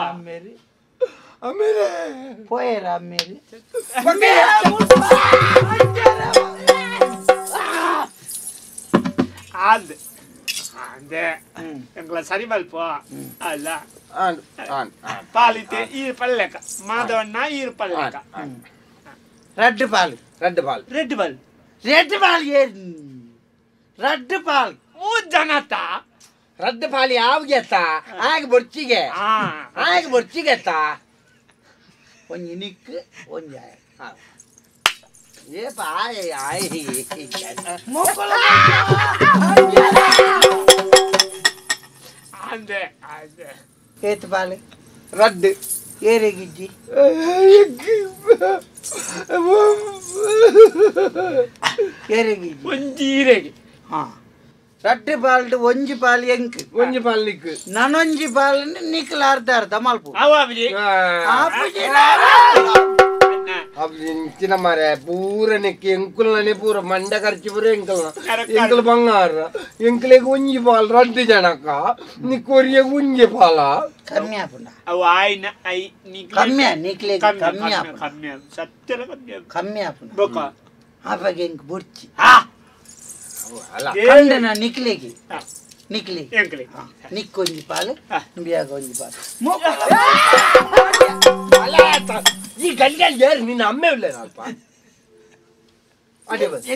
ಅಮ್ಮೇರಿ ಅಮ್ಮೇರೆ ಪೋಯರ ಅಮ್ಮೇರಿ ಆಂದ್ ಅಂದೆ ಎಂಗ್ಲ ಸರಿ ಮಲ್ಪ ಅಲ್ಲ ಪಾಲಿತೆ ಈರು ಪಲ್ಲೆಕ ಮಾಧವಣ್ಣ ಈರು ಪಲ್ಲೆಕ ರಡ್ಡು ಪಾಲ್ ರಡ್ಡು ಪಾಲ್ ರೆಡ್ ಬಾಲ್ ರೆಡ್ ಬಾಲ್ ರಡ್ಡು ಪಾಲ್ ಮೂರು ಜನತ ರಡ್ಡು ಪಾಲಿ ಯಾವ್ಗೆತ್ತ ಆಗ ಬೊರ್ಚಿಗೆ ಆಗ ಬೊರ್ಚಿಗೆತ್ತ ಒಂಜಿ ನಿಕ್ ಒಂಜಿ ಏ ಬಾಯ್ ಆಯ್ ಅಂದೆ ಅಂದೆ ಏತ್ ಬಾಲೆ ರಡ್ಡು ಏರೆಗಿಜ್ಜಿ ಏರೆಗಿಜ್ಜಿ ಒಂಜಿ ಈರೆಗೆ ಹಾ ರಡ್ಡು ಬಾಲ್ಡ್ ಒಂಜಿ ಬಾಲ್ ಎಂಕ್ ಒಂಜಿ ಬಾಲ್ ನಿಕ್ ನಾನೊಂಜಿ ಬಾಲ್ ನಿಕ್ಲ ಅರ್ಧ ಅರ್ಧ ಮಲ್ಪು ಅವ ಅಬ್ಜಿ ಇಂಚಿನ ಮಾರೆ ಪೂರ ನೆಕ್ಕಿ ಎಂಕುಲ್ನೇ ಪೂರ ಮಂಡ ಖರ್ಚು ಪೂರ ಎಂಕಲ್ನ ಎಂಕಲ್ ಬಂಗಾರ ಎಂಕಲೆಗ್ ಒಂಜಿ ಬಾಲ್ ರಡ್ಡು ಜನಕ್ಕ ನಿಕ್ಕೊರಿಯ ಒಂಜಿ ಬಾಲ ಕಮ್ಮಿ ಆಪುಂಡ ಅವು ಆಯ್ನ I ಕಮ್ಮಿ ನಿಕ್ಲೆ ಕಮ್ಮಿ ಆಪುಂಡ ಕಮ್ಮಿ ಸತ್ಯಲ ಕಮ್ಮಿ ಕಮ್ಮಿ ಆಪುಂಡ ಬೊಕ ಆಪಗ ಎಂಕ್ ಬುರ್ಚಿ ಕಂಡನ ನಿಕ್ಲೆಗೆ ನಿಕ್ಲೆ ಎಂಕಲೆ ನಿಕ್ಕೊಂಜಿ ಪಾಲು ಬಿಯಾಗ ಒಂಜಿ ಪಾಲು ಈ ಗಂಡಲ್ ಏರ್ ನಿನ್ನ ಅಮ್ಮೆ ಇಲ್ಲ ಅಲ್ಪ ಅದೇ ಬಸ್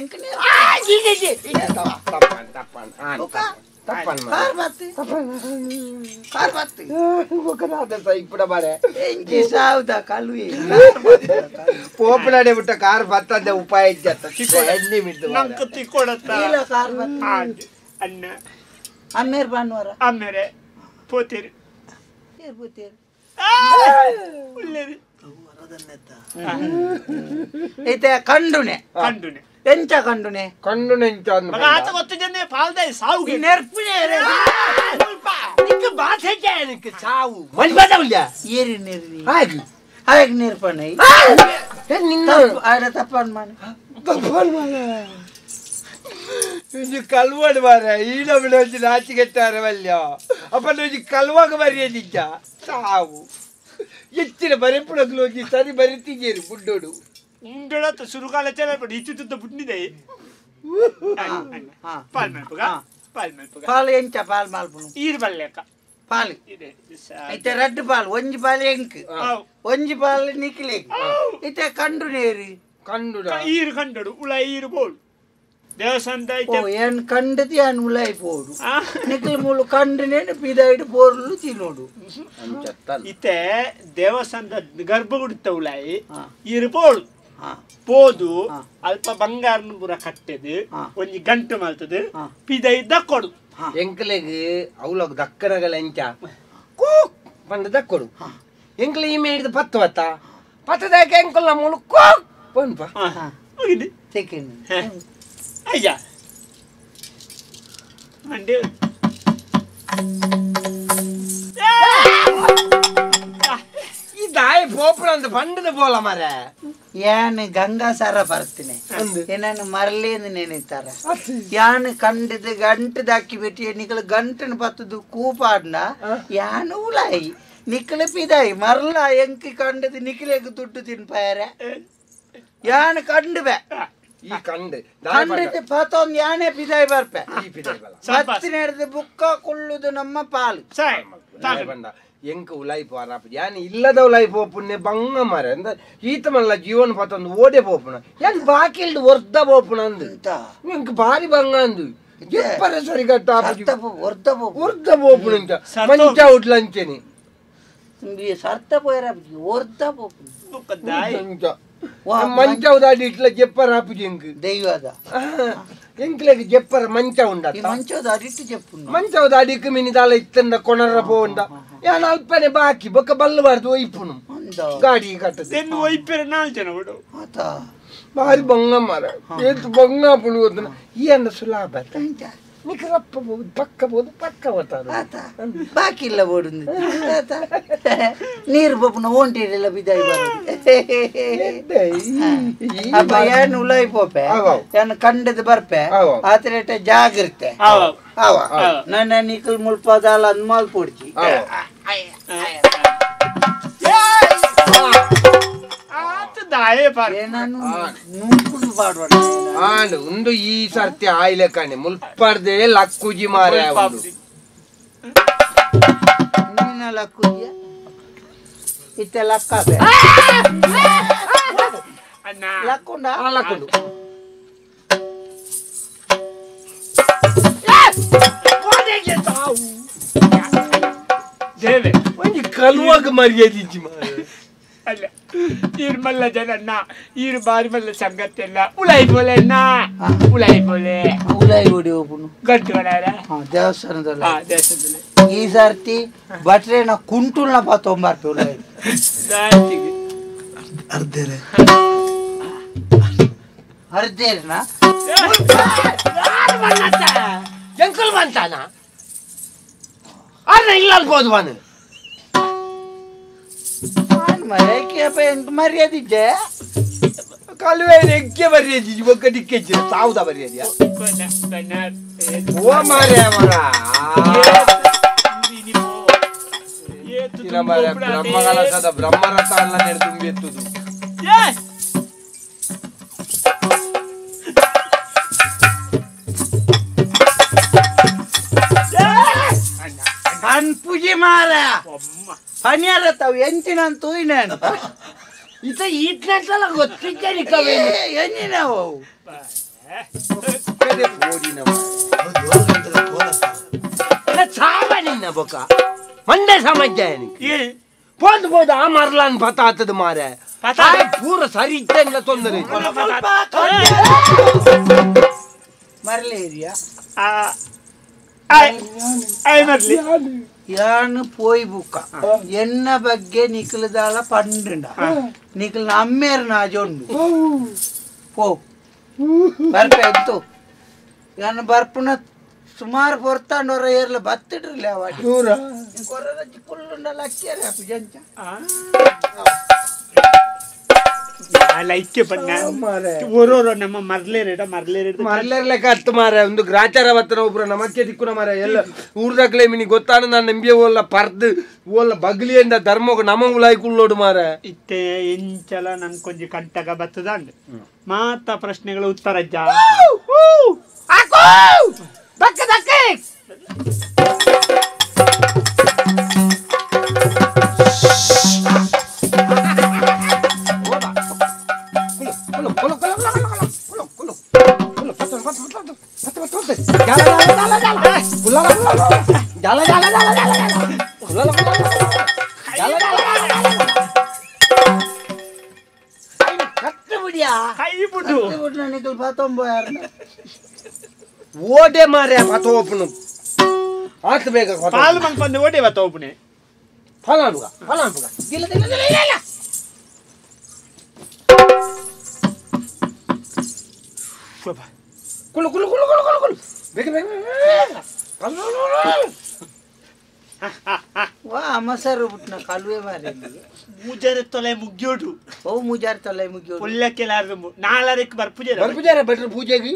ಪೋಪನಾಡೆ ಬಿಟ್ಟ ಕಾರ್ ಬತ್ತಂದೆ ಉಪಾಯ ಅನ್ನ ಅಮ್ಮೇರ್ ಭಾನುವಾರ ಅಮ್ಮೇರೆ ಪೋತೇರು ಪೋತೇರು ಐತೆ ಕಂಡುನೆ ಕಂಡುನೆ ಎಂಚ ಕಂಡುನೆ ಕಂಡುನೆ ಎಂಚ ಆತ ಗೊತ್ತಿದ್ದೇನೆ ಪಾಲ್ದಾಯಿ ಸಾವು ನೆರ್ಪುನೆ ನಿಕ್ಕ ಬಾಧೆ ನಿಕ್ಕ ಸಾವು ಮಲ್ಬದವಲ್ಲ ಏರಿ ನೆರ್ನಿ ಹಾಗೆ ಹಾಗೆ ನೆರ್ಪಣೆ ನಿನ್ನ ಆಡ ತಪ್ಪನ್ ಮಾಡ ತಪ್ಪನ್ ಮಾಡ ಇಂಜಿ ಕಲ್ವಡ್ ಮಾರ ಈ ನಮ್ಮನೆ ಒಂಜಿ ನಾಚಿಗೆಟ್ಟಾರೆ ವಲ್ಯ ಅಪ್ಪನ ಒಂಜಿ ಕಲ್ವಾಗ ಮರ್ಯಾದಿಜ್ಜ ಸಾವು ಎಚ್ಚಿನ ಬರೆಪುಡಗ್ಲು ಒಂಜಿ ಸರಿ ಬರಿತಿಗೇರು ಬುಡ್ಡೋಡು ಉಂಡೊಡತ್ತ ಸುರುಕಾಲ ಚೆಲ್ಲ ಇಚ್ಚುತ್ತ ಬುಡ್ನಿದೆ ಪಾಲ್ ಮಲ್ಪುಗ ಪಾಲ್ ಮಲ್ಪುಗ ಪಾಲ್ ಎಂಚ ಪಾಲ್ ಮಲ್ಪುನು ಈರ್ ಬಲ್ಲೆಕ್ಕ ಪಾಲ್ ಐತೆ ರಡ್ಡು ಪಾಲ್ ಒಂಜಿ ಪಾಲ್ ಎಂಕ್ ಒಂಜಿ ಪಾಲ್ ನಿಕ್ಲೆ ಇತ್ತೆ ಕಂಡು ನೇರಿ ಕಂಡು ಈರು ಕಂಡೋಡು ಉಳ ಈರು ಬೋಳು ದೇವಸ್ಥಾನದ ಓ ಏನ್ ಕಂಡದಿ ಏನ್ ಉಲಾಯಿ ಪೋಡು ನಿಕ್ಲೆ ಮೂಲು ಕಂಡನೇನು ಪಿದಾಯಿಡು ಪೋರ್ಲು ತಿನ್ನೋಡು ಇತ್ತೆ ದೇವಸ್ಥಾನದ ಗರ್ಭಗುಡಿತ ಉಲಾಯಿ ಈರು ಪೋಳು ಪೋದು ಅಲ್ಪ ಬಂಗಾರನ ಪೂರ ಕಟ್ಟೆದು ಒಂಜಿ ಗಂಟು ಮಲ್ತದು ಪಿದೈ ದಕ್ಕೊಡು ಎಂಕ್ಲೆಗ್ ಅವಲಗ್ ದಕ್ಕನಗಲ ಎಂಚ ಕೂಕ್ ಪಂಡ ದಕ್ಕೊಡು ಎಂಕ್ಲೆ ಈ ಮೇಡಿದ ಪತ್ತು ಬತ್ತ ಪತ್ತದಾಕ ಎಂಕುಲ್ ಮೂಲು ಕೂಕ್ ಪನ್ಪ ಅಯ್ಯ ಮಂಡಿ ಈ ದಾಯಿ ಪೋಪುರ ಅಂತ ಬಂಡದ ಬೋಲ ಮಾರೆ ಯಾನ್ ಗಂಗಾಸಾರ ಬರ್ತೀನಿ ಏನನ್ನು ಮರಲೇನು ನೆನೆತಾರ ಯಾನ್ ಕಂಡದ ಗಂಟದಾಕಿ ಬಿಟ್ಟು ನಿಕಲ ಗಂಟನ ಪತ್ತದು ಕೂಪಾಡ್ನ ಯಾನ್ ಉಲಾಯಿ ನಿಕಲ ಪಿದಾಯಿ ಮರಲ ಎಂಕಿ ಕಂಡದ ನಿಕಲೆಗ್ ದುಡ್ಡು ತಿನ್ಪಾಯರ ಯಾನ್ ಕಂಡುಬೆ ಈ ಕಂಡು ಕಂಡದ ಪತ್ತೊಂದು ಯಾನೇ ಪಿದಾಯಿ ಬರ್ಪೆ ಈ ಪಿದಾಯಿ ಬಲ ಪತ್ತಿನ ಬುಕ್ಕ ಕುಳ್ಳುದು ನಮ್ಮ ಪಾಲು ಬಂದ ಎಂಕ ಉಲಾಯಿ ಪೋರಾಪ ಯಾನ್ ಇಲ್ಲದ ಉಲಾಯಿ ಪೋಪುನ್ನೆ ಬಂಗ ಮಾರೆ ಅಂದ ಈತ ಮಲ್ಲ ಜೀವನ ಪತ್ತೊಂದು ಓಡೆ ಪೋಪುನ ಯಾನ್ ಬಾಕಿಲ್ಡ್ ವರ್ಧ ಪೋಪುನ ಅಂದು ಎಂಕ ಬಾರಿ ಬಂಗ ಅಂದು ಎಪ್ಪರ ಸರಿ ಕಟ್ಟ ವರ್ಧ ವರ್ಧ ಪೋಪುನ ಅಂತ ಮಂಚ ಉಟ್ಲಂಚೆನಿ ಸರ್ತ ಪೋಯರ ವರ್ಧ ಪೋಪುನ ಮಂಚ ಉದಾಡಿ ಇಟ್ಲ ಜೆಪ್ಪರ ಆಪುಜಿ ಎಂಕ್ ದೈವದ ಎಂಕ್ಲೆಗ್ ಜೆಪ್ಪರ ಮಂಚ ಉಂಡ ಮಂಚದ ಅಡಿಟ್ಟು ಜೆಪ್ಪು ಮಂಚದ ಅಡಿಕ್ ಮಿನಿ ದಾಲ ಇತ್ತಂದ ಕೊಣರ ಪೋಂಡ ಯಾನ್ ಅಲ್ಪನೆ ಬಾಕಿ ಬೊಕ್ಕ ಬಲ್ಲಬಾರ್ದು ಒಯ್ಪುನು ಗಾಡಿ ಕಟ್ಟದ ಒಯ್ಪೆರೆ ನಾಲ್ ಜನ ಬಿಡು ಬಾರಿ ಬಂಗ ಮಾರ ಏತ್ ಬಂಗ ಪುಣು ಗೊತ್ತನ ಈ ಅಂದ ಸುಲಾಭ ನಿಖರಪ್ಪ ಬೋದು ಪಕ್ಕ ಬೋದು ಪಕ್ಕ ಬರ್ತಾರೆ ಬಾಕಿ ಇಲ್ಲ ಬೋಡು ನೀರು ಪೋಪುನ ಓಂಟಿರೆಲ್ಲ ಬಿದಾಯಿ ಬರೋದು ಅಪ್ಪ ಏನು ಉಲಾಯಿ ಪೋಪೆ ಏನು ಕಂಡದ ಬರ್ಪೆ ಆತರ ಜಾಗ್ರತೆ ಅವ ನನ್ನ ನಿಕಲ್ ಮುಲ್ಪದಾಲ ಅಂದ್ ಮಲ್ಪೊಡ್ಚಿ ಉಂದು ಈ ಸರ್ತಿ ಆಯ್ಲೆ ಕಣೆ ಮುಲ್ಪರ್ದೆ ಲಕ್ಕುಜಿ ಮಾರೆ ಲಕ್ಕುಜಿಯ ಇತ್ತೆ ಲಕ್ಕ ಲಕ್ಕುಂಡ ಲಕ್ಕುಂಡು ದೇವೆ ಒಂಜಿ ಕಲ್ವಾಗ ಮರ್ಯಾದಿಜ್ಜಿ ಮಾರೆ ಅಲ್ಲ ಈರ್ ಮಲ್ಲ ಜನನ್ನ ಈರ್ ಬಾರಿ ಮಲ್ಲ ಸಂಗತ್ತೆಲ್ಲ ಉಲಾಯಿ ಬೋಲೆ ಉಲಾಯಿ ಬೋಲೆ ಉಲಾಯಿ ಓಡಿ ಹೋಗುನು ಗಂಟುಗಳಾರ ದೇವಸ್ಥಾನದಲ್ಲಿ ದೇವಸ್ಥಾನದಲ್ಲಿ ಈ ಸರ್ತಿ ಬಟ್ರೇನ ಕುಂಟುಲ್ನ ಪಾತೊಂಬಾರ್ಪೆ ಉಲಾಯಿ ಅರ್ಧೇರೆ ಅರ್ಧೇರ್ನ ಎಂಕಲ್ ಬಂತಾನ ಅರ್ಧ ಇಲ್ಲ ಅಲ್ಬೋದು ಬಾನು ಮರ್ಯಾದಿದ್ದೆ ಕಲುವೆ ಎಗ್ಗೆ ಮರ್ಯಾದಿ ಇವಾಗ ಡಿಕ್ಕೆಜ್ಜೆ ತಾವುದ ಮರ್ಯಾದಿಯ ಓ ಮಾರ್ಯ ಮರ ಬ್ರಹ್ಮಕಲಸದ ಬ್ರಹ್ಮರಥ ಅಲ್ಲ ನೆಡು ತುಂಬಿ ಎತ್ತುದು ಪೂಜೆ ಮಾರ ಪನಿಯಾರ ತಾವು ಎಂಚಿನಂತೂ ಇನ್ನೇನು ಇತ ಈಟ್ನೆಲ್ಲ ಗೊತ್ತಿದ್ದೇನೆ ಎಂಜಿನವು ಸಾವನಿನ್ನ ಬೊಕ ಮಂಡೆ ಸಮಸ್ಯೆ ಪೋದು ಪೋದು ಆ ಮರ್ಲಾನ್ ಪತ ಆತದ ಮಾರೆ ಪೂರ ಸರಿ ಇದ್ದ ತೊಂದರೆ ಮರಲೇ ಇದೆಯಾ ಯಾನು ಪೋಯ್ ಬುಕ್ಕ ಎನ್ನ ಬಗ್ಗೆ ನಿಖಲದಾಳ ಪಂಡುಂಡ ನಿಖಲ್ನ ಅಮ್ಮೇರ್ ನಾಜೊಂಡು ಪೋ ಬರ್ಪ ಎತ್ತು ಯಾನು ಬರ್ಪುನ ಸುಮಾರು ಪೊರ್ತಾಂಡೋರ ಏರ್ಲ ಬತ್ತಿಡ್ರಲ್ಲ ಅವಾಗ ಕೊರ್ರ ಕುಲ್ಲುಂಡಲ್ಲ ಅಕ್ಕಿಯರ ಜಂಚ ಲೈಕ್ ಪಣ್ಣ ಓರೋರೋ ನಮ್ಮ ಮರ್ಲೇರೇಡ ಮರ್ಲೇರೇಡ ಮರ್ಲೇರ್ಲೆಕ್ಕ ಹತ್ತು ಮಾರ ಒಂದು ಗ್ರಾಚಾರ ಬತ್ತನ ಒಬ್ರು ನಮಕ್ಕೆ ದಿಕ್ಕುನ ಮಾರ ಎಲ್ಲ ಊರ್ದಾಗ್ಲೇ ಮಿನಿ ಗೊತ್ತಾನ ನಾನು ನಂಬಿಯ ಓಲ್ಲ ಪರ್ದು ಓಲ್ಲ ಬಗ್ಲಿಯಿಂದ ಧರ್ಮಗ ನಮ ಉಲಾಯಿ ಕುಳ್ಳೋಡು ಮಾರ ಇತ್ತೆ ಎಂಚಲ ನನ್ ಕೊಂಜಿ ಕಂಟಕ ಬತ್ತದಂಡ್ ಮಾತ ಪ್ರಶ್ನೆಗಳ ಉತ್ತರ ಜಾ ಓಡೆ ಮಾರ್ಯ ಪತೋಪನು ಆತ ಬೇಗ ಪಾಲು ಮಂಪಂದು ಓಡೆ ಪತೋಪನೆ ಫಲಾನುಗ ಫಲಾನುಗ ಇಲ್ಲ ಇಲ್ಲ ಇಲ್ಲ ಇಲ್ಲ ಕುಲು ಕುಲು ಕುಲು ಕುಲು ಕುಲು ಕುಲು ಬೇಗ ಬೇಗ ವಾ ಮಸರು ಬಿಟ್ನ ಕಲುವೆ ಮಾರೆ ಮುಜಾರೆ ತೊಲೆ ಮುಗ್ಯೋಡು ಓ ಮುಜಾರೆ ತೊಲೆ ಮುಗ್ಯೋಡು ಪುಲ್ಲಕ್ಕೆ ಲಾರ್ದು ನಾಲರಕ್ಕೆ ಬರ್ಪುಜೆ ಬರ್ಪುಜಾರೆ ಬಟ್ರ ಪೂಜೆಗೆ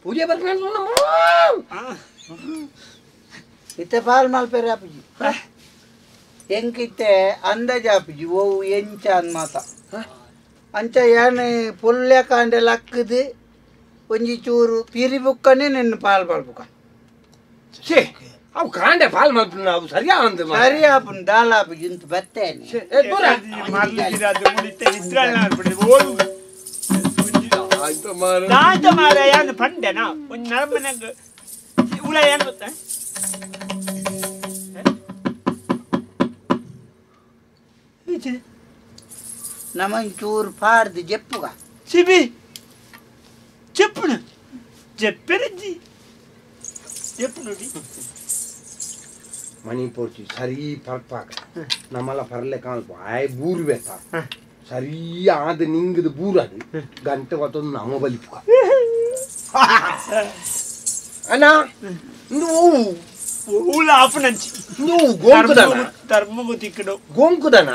ಪೂಜೆ ಬರ್ಪು ಇತ್ತೆ ಪಾಲ್ ಮಲ್ಪೆರೆ ಆಪುಜಿ ಎಂಕಿತ್ತೆ ಅಂದಾಜು ಆಪುಜಿ ಓ ಎಂಚ ಅನ್ ಮಾತ ಅಂಚ ಯಾನೆ ಪುಲ್ಲೆ ಕಾಂಡೆ ಲಕ್ಕದು ಒಂಜಿ ಚೂರು ಪಿರಿ ಬುಕ್ಕನೆ ನಿನ್ನ ಪಾಲ್ ಮಲ್ಪುಕ ಛೇ ಅವು ಕಾಂಡೆ ಪಾಲ್ ಮಲ್ಪುನ ಅವು ಸರಿಯಾ ಅಂದ ಸರಿ ಆಪುನ ದಾಲ ಆಪುಜಿ ಇಂತ ಬತ್ತೇನೆ ದಾದ ಮಾರ ಯಾನು ಪಂಡೆನಾ ಒಂಜಿ ನರಮನೆಗ್ ಉಳ ಏನು ಗೊತ್ತಾ ನಮಂಚೂರು ಪಾಡ್ದು ಜೆಪ್ಪುಗ ಸಿಬಿ చెప్పును చెప్పెరಜ್ಜಿ చెప్పు ನೋಡಿ ಮಣಿ ಪೋರ್ಚಿ ಸರಿ ಪರ್ಪಾಕ ನಮ್ಮಲ್ಲ ಪರ್ಲೆ ಕಾಣ್ಪು ಆಯ್ ಬೂರು ಬೇತ ಸರಿ ಆದ ನಿಂಗದ ಬೂರು ಅದು ಗಂಟೆ ಹೊತ್ತೊಂದು ನಮ್ಮ ಬಲಿಪುಕ ಅಣ್ಣ ನೋವು ಊಲ ಆಪುನಂಚಿ ನೋವು ಗೋಂಕುದನ ಧರ್ಮಗು ತಿಕ್ಕಡು ಗೋಂಕುದನ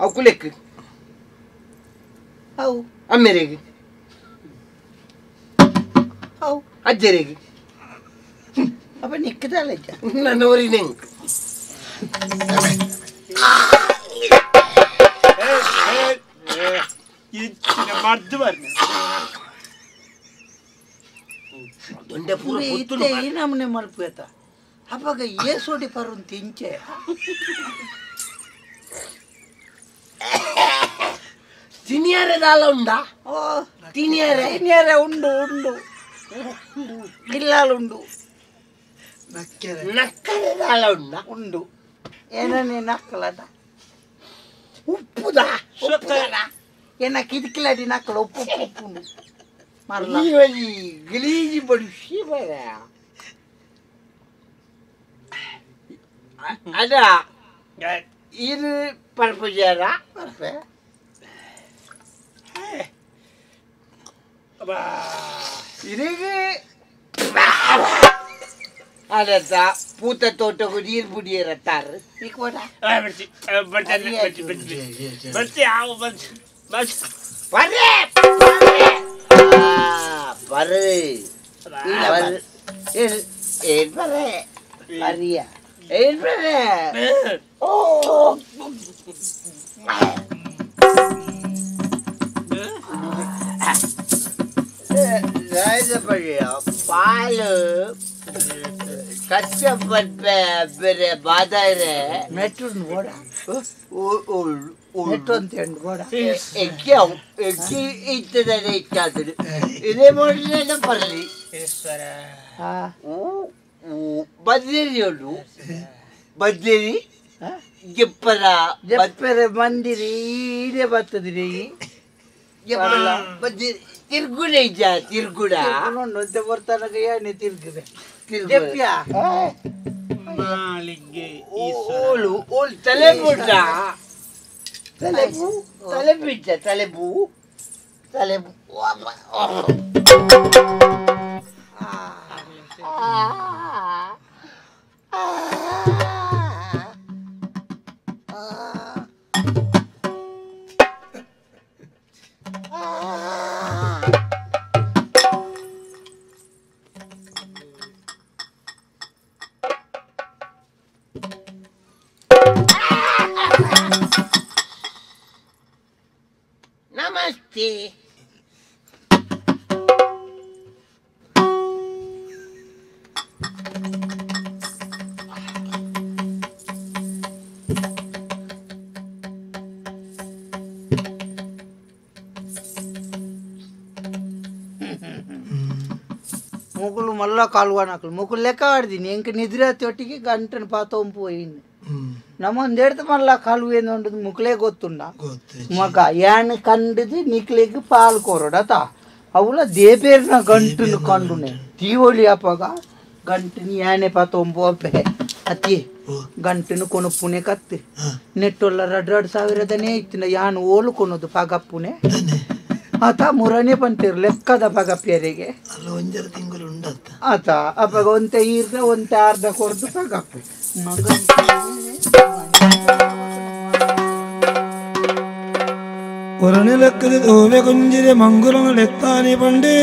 ಅವು ಕುಲೆಕ್ ಅವು ಅಮ್ಮೆರೆಗೆ ಅವು ಅಜ್ಜರಿಗೆ ಅಪ್ಪ ನಿಕ್ಕದಲ್ಲ ನನ್ನ ಊರಿನ ಮದ್ದು ಬರ್ನ ದೊಂಡೆ ಪೂರ ಇತ್ತೆ ಈ ನಮೂನೆ ಮಲ್ಪುತ್ತ ಅಪ್ಪಾಗ ಏಸೋಡಿ ಪರುನ್ ತಿಂಚೆ ತಿನಿಯರೆ ದಾಲ ಉಂಡಾ ಓ ತಿನಿಯರೆ ತಿನಿಯರೆ ಉಂಡು ಉಂಡು ಇಲ್ಲಾಲ ಉಂಡು ನಕ್ಕರೆ ದಾಲ ಉಂಡ ಉಂಡು ಏನನೇ ನಕ್ಕಲದ ಉಪ್ಪುದ ಉಪ್ಪುದ ಏನ ಕಿದಕಿಲಡಿ ನಕ್ಕಲ ಉಪ್ಪು ಉಪ್ಪು ಉಪ್ಪು ಮರಲ ಗಲೀಜಿ ಬಡಿಸಿ ಬರ ಅದ ಇದು ಪರ್ಪುಜಾರ ಪರ್ಪೆ ಇದೀಗ ಅದ ಪೂತ ತೋಟಕ್ಕೂ ನೀರು ಬುಡಿಯರ ತಾರು ಓ ಪಾಲು ಕಷ್ಟಪಟ್ಟೆ ಬೇರೆ ಬಾದಾರೆ ಮೆಟ್ಟು ಬೋಡ ಮೆಟ್ಟು ಅಂತ ಬೋಡ ಎಕ್ಕಿ ಎಕ್ಕಿ ಇರ್ತದೆ ಇಚ್ಚಾದ್ರು ಇದೇ ಮಾಡಿದ್ರೆ ಬರಲಿ ಬಂದಿರಿ ಉಂಟು ಬಂದಿರಿ ಗಿಪ್ಪರ ಜಪ್ಪರ ಬಂದಿರಿ ಇದೇ ಬರ್ತದ್ರಿ ಬಂದಿರಿ ತಿರ್ಗುಡ ಇದ್ದ ತಿರ್ಗುಡ ಬರ್ತಾನಗ ಏನೇ ತಿರ್ಗುದೆ ಓಲು ಓಲ್ ತಲೆ ಬುಡ್ಡ ತಲೆಬು ತಲೆ ಬಿಟ್ಟ ತಲೆಬು ತಲೆಬು ನಮಸ್ತೆ. ಮುಗುಳು ಮಲ್ಲ ಕಾಲ್ವಾನಕಲು ಮುಗುಳು ಲೆಕ್ಕ ಆಡ್ದೀನಿ ಎಂಕ ನಿದ್ರೆ ತೊಟ್ಟಿಗೆ ಗಂಟನ ಪಾತೊಂಪೋಯಿನ್ ನಮ್ಮೊಂದೆಡ್ತು ಮಲ್ಲ ಕಾಲುವೆ ಉಂಟು ಮುಕ್ಲೇ ಗೊತ್ತುಂಡ ಮಗ ಯಾನ್ ಕಂಡದು ನಿಕ್ಲೆಗ್ ಪಾಲ್ ಕೊರಡತ ಅವಳ ದೇಬೇರ್ನ ಗಂಟನ್ನು ಕಂಡುನೆ ದೀವಳಿ ಅಪ್ಪಗ ಗಂಟನಿ ಯಾನೆ ಪಾತೊಂಪೋಪೆ ಅತ್ತಿ ಗಂಟನು ಕೊನುಪ್ಪುನೆ ಕತ್ತು ನೆಟ್ಟೊಲ್ಲ 2 ಸಾವಿರದನೇ ಇತ್ತಿನ ಯಾನ್ ಓಲು ಕೊನೋದು ಪಗಪ್ಪುನೆ ಆತ ಮುರನೇ ಬಂತಿರ್ ಲೆಕ್ಕದ ಪಗಪ್ಪಿಯರಿಗೆ ಆತ ಅಪ್ಪಾಗ ಒಂತೆ ಈರ್ದ ಒಂತೆ ಅರ್ಧ ಕೊರ್ದು ಪಗಪ್ಪೆ ಮಗ ಒರನಿಲಕ್ಕದ ದೋವೆ ಕುಂಜಿರೆ ಮಂಗುಲನೆತ್ತಾನಿ ಪಂಡೇ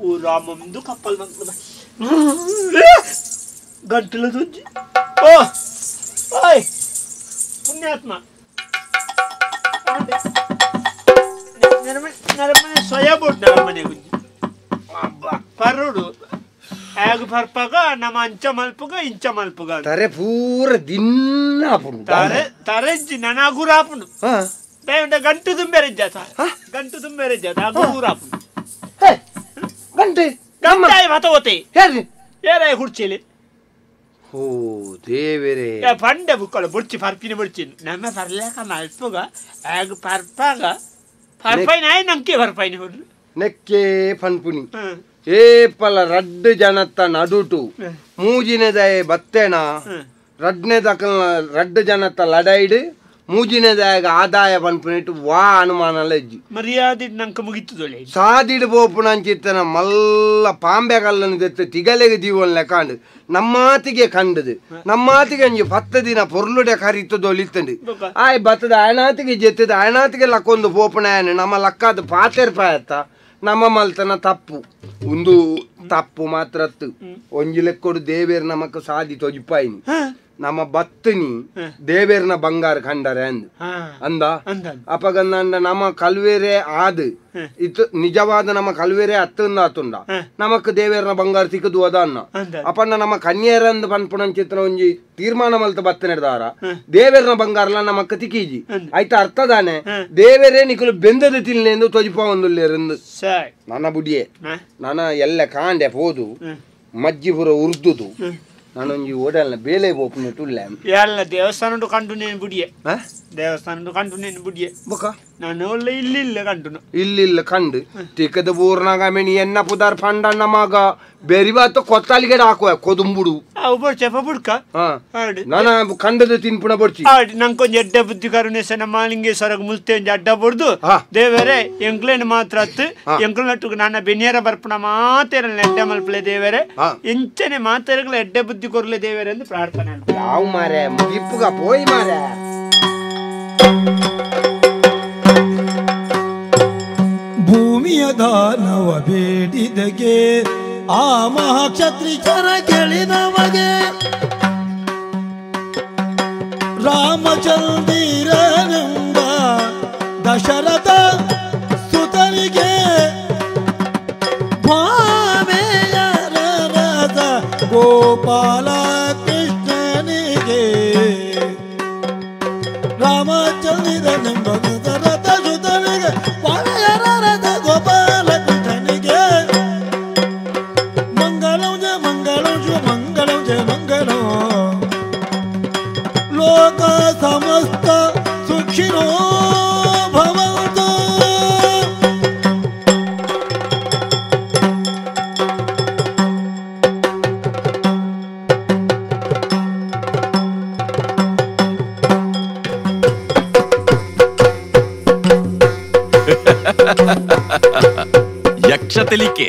ಓ ರಾಮಂದು ಕಪ್ಪಲ್ ಗಂಟಲು ತುಜ್ಜಿ ಓ ಓಯ್ ಪುಣ್ಯಾತ್ಮ ನರಮನೆ ಸೊಯಾಬೋಟ್ ನರಮನೆ ಗುಜ್ಜಿ ಪರುಡು ಆಗ ಪರ್ಪಗ ನಮ್ಮ ಅಂಚ ಮಲ್ಪುಗ ಇಂಚ ಮಲ್ಪುಗ ತರೆ ಪೂರ ದಿನ ತರೆ ತರೆಜ್ಜಿ ನನಗುರಾಪುಂಡು ಗಂಟು ತುಂಬೆರೆಜ್ಜ ಗಂಟು ತುಂಬೆರೆಜ್ಜ ಅಗುರಾಪುಂಡು ಗಂಟೆ ಗಂಟಾಯಿ ಮತ ಓತೆ ಏರಾಯ ಕುಡ್ಚಿಲಿ ಓ ದೇವರೇ ಪಂಡೆ ಬುಕ್ಕಳು ಬುಡ್ಚಿ ಪರ್ಪಿನ ಬುಡ್ಚಿ ನಮ್ಮ ಪರ್ಲೇಕ ಮಲ್ಪುಗ ಆಗ ಪರ್ಪಾಗ ಪರ್ಪೈನ ಆಯ್ ನಂಗೆ ಪರ್ಪೈನ ಹೊಡ್ಲು ನೆಕ್ಕೆ ಪನ್ಪುನಿ ಏಪಲ ರಡ್ಡು ಜನತ್ತ ನಡುಟು ಮೂಜಿನೆದಾಯ ಬತ್ತೇನ ರಡ್ನೆ ದಕಲ್ನ ರಡ್ಡು ಜನತ್ತ ಲಡೈಡು ಮೂಜಿನೆದಾಯಗ ಆದಾಯ ಪನ್ಪುನಿಟ್ಟು ವಾ ಅನುಮಾನಲ ಇಜ್ಜಿ ಮರ್ಯಾದೆ ನಂಕ ಮುಗಿತದೊಳೆ ಸಾದಿಡು ಪೋಪುನಂಚಿತ್ತನ ಮಲ್ಲ ಪಾಂಬೆ ಕಲ್ಲನ್ನು ತೆತ್ತು ತಿಗಲೆಗೆ ದೀವನ್ ಲೆಕ್ಕಾಂಡು ನಮ್ಮಾತಿಗೆ ಕಂಡದು ನಮ್ಮಾತಿಗೆ ಅಂಜಿ 10 ದಿನ ಪೊರ್ಲುಡೆ ಕರಿತದೊಲಿತ್ತಂಡು ಆಯ್ ಬತ್ತದ ಅಯನಾತಿಗೆ ಜೆತ್ತದ ಅಯನಾತಿಗೆ ಲಕ್ಕೊಂದು ಪೋಪುನಾಯನ ನಮ್ಮ ಲಕ್ಕಾದ ಪಾತೆರ್ಪಾಯತ್ತ ನಮ್ಮ ಮಲ್ತನ ತಪ್ಪು ಒಂದು ತಪ್ಪು ಮಾತ್ರತ್ತು ಒಂಜಿ ಲೆಕ್ಕೊಡು ದೇವೇರ್ ನಮಕ್ ಸಾದಿ ತೊಜಿಪಾಯಿನಿ ನಮ್ಮ ಬತ್ತನಿ ದೇವೇರ್ನ ಬಂಗಾರ ಕಂಡರೆ ಅಂದ್ ಅಂದ ಅಪಗಂದ ನಮ್ಮ ಕಲ್ವೇರೆ ಆದ್ ಇತ್ತು ನಿಜವಾದ ನಮ್ಮ ಕಲ್ವೇರೆ ಅತ್ತಂದ ಆತುಂಡ ನಮಕ್ ದೇವೇರ್ನ ಬಂಗಾರ ತಿಕ್ಕದು ಅದ ಅನ್ನ ಅಪಣ್ಣ ನಮ್ಮ ಕನ್ಯರಂದು ಪನ್ಪುಣಂಚಿತ್ರ ಒಂಜಿ ತೀರ್ಮಾನ ಮಲ್ತ ಬತ್ತ ನೆಡ್ದಾರ ದೇವೇರ್ನ ಬಂಗಾರಲ ನಮಕ್ ತಿಕ್ಕೀಜಿ ಆಯ್ತಾ ಅರ್ಥ ದಾನೆ ದೇವರೇ ನಿಕುಲು ಬೆಂದದ ತಿನ್ಲೆಂದು ತೊಜಿಪ ಒಂದುಲ್ಲೇರಂದು ನನ್ನ ಬುಡಿಯೇ ನಾನ ಎಲ್ಲ ಕಾಂಡೆ ಪೋದು ಮಜ್ಜಿಪುರ ಉರ್ದುದು ನಾನೊಂಜಿ ಓಡಲ್ನ ಬೇಲೆ ಬೋಪುನ ತುಲ್ಲೆ ಎಲ್ಲ ದೇವಸ್ಥಾನ ಕಂಡು ನೇನು ಬುಡಿಯೆ ದೇವಸ್ಥಾನ ಕಂಡು ನೇನು ಬುಡಿಯೆ ಬೊಕ ನಾನು ಒಳ್ಳೆ ಇಲ್ಲಿ ಇಲ್ಲ ಕಂಡುನು ಇಲ್ಲಿ ಕಂಡು ತಿಕ್ಕದ ಬೂರ್ನಾಗ ಮೆಣಿ ಎನ್ನ ಪುದಾರ್ ಪಂಡಣ್ಣ ಮಗ ಬೆರಿಬಾತ ಕೊತ್ತಲಿಗೆ ಹಾಕುವ ಕೊದುಂಬುಡು ಅವು ಬೊಡ್ಚಪ್ಪ ಬುಡ್ಕ ನಾನ ಕಂಡದ ತಿನ್ಪುಣ ಬೊಡ್ಚಿ ನಂಕೊಂಜಿ ಎಡ್ಡ ಬುದ್ಧಿ ಕರುಣೇಶನ ಮಾಲಿಂಗೇಶ್ವರಗ್ ಮುಲ್ತೆ ಒಂಜಿ ಅಡ್ಡ ಬೊಡ್ದು ದೇವರೇ ಎಂಕ್ಲೇನು ಮಾತ್ರ ಅತ್ತು ಎಂಕ್ಲ ನಟ್ಟುಗು ನನ್ನ ಬೆನಿಯರ ಬರ್ಪುಣ ಮಾತೇರಲ್ಲ ಎಡ್ಡೆ ಮಲ್ಪಲೆ ದೇವರೇ ಎಂಚನೆ ಮಾತೇರಗಳ ಎಡ್ಡೆ ಬುದ್ಧಿ ಕೊರ್ಲೆ ದೇವರೇ ಎಂದು ಪ್ರಾರ್ಥನೆ ಯಾವ ಮಾರೆ ಮುಗಿಪ್ಪುಗ ಪೋಯ್ ಮಾರೆ ಭೂಮಿಯ ದಾನವ ಬೇಡಿದಗೆ ಆ ಮಹಾಕ್ಷತ್ರಿಚರ ಕೇಳಿದವಗೆ ರಾಮಚಂದ್ರನೆಂಬ ದಶರಥ ಸುತನಿಗೆ ಭಾವೆಯರ ರಥ ಗೋಪಾಲ ಕೃಷ್ಣನಿಗೆ ರಾಮಚಂದ್ರನೆಂಬ ದಶರಥ ಸುತನಿಗೆ ಭಾವೆಯರ ರಥ ಗೋಪಾಲ ಕೃಷ್ಣನಿಗೆ ಮಂಗಳಂ ಜಯ ಮಂಗಳಂ ಶಿವ ಮಂಗಳಂ ಜಯ ಮಂಗಳಂ ಲೋಕ ಸಮಸ್ತ ಸುಖಿನೋ ಭವಂತು. ಯಕ್ಷ ತೆಲಿಕೆ.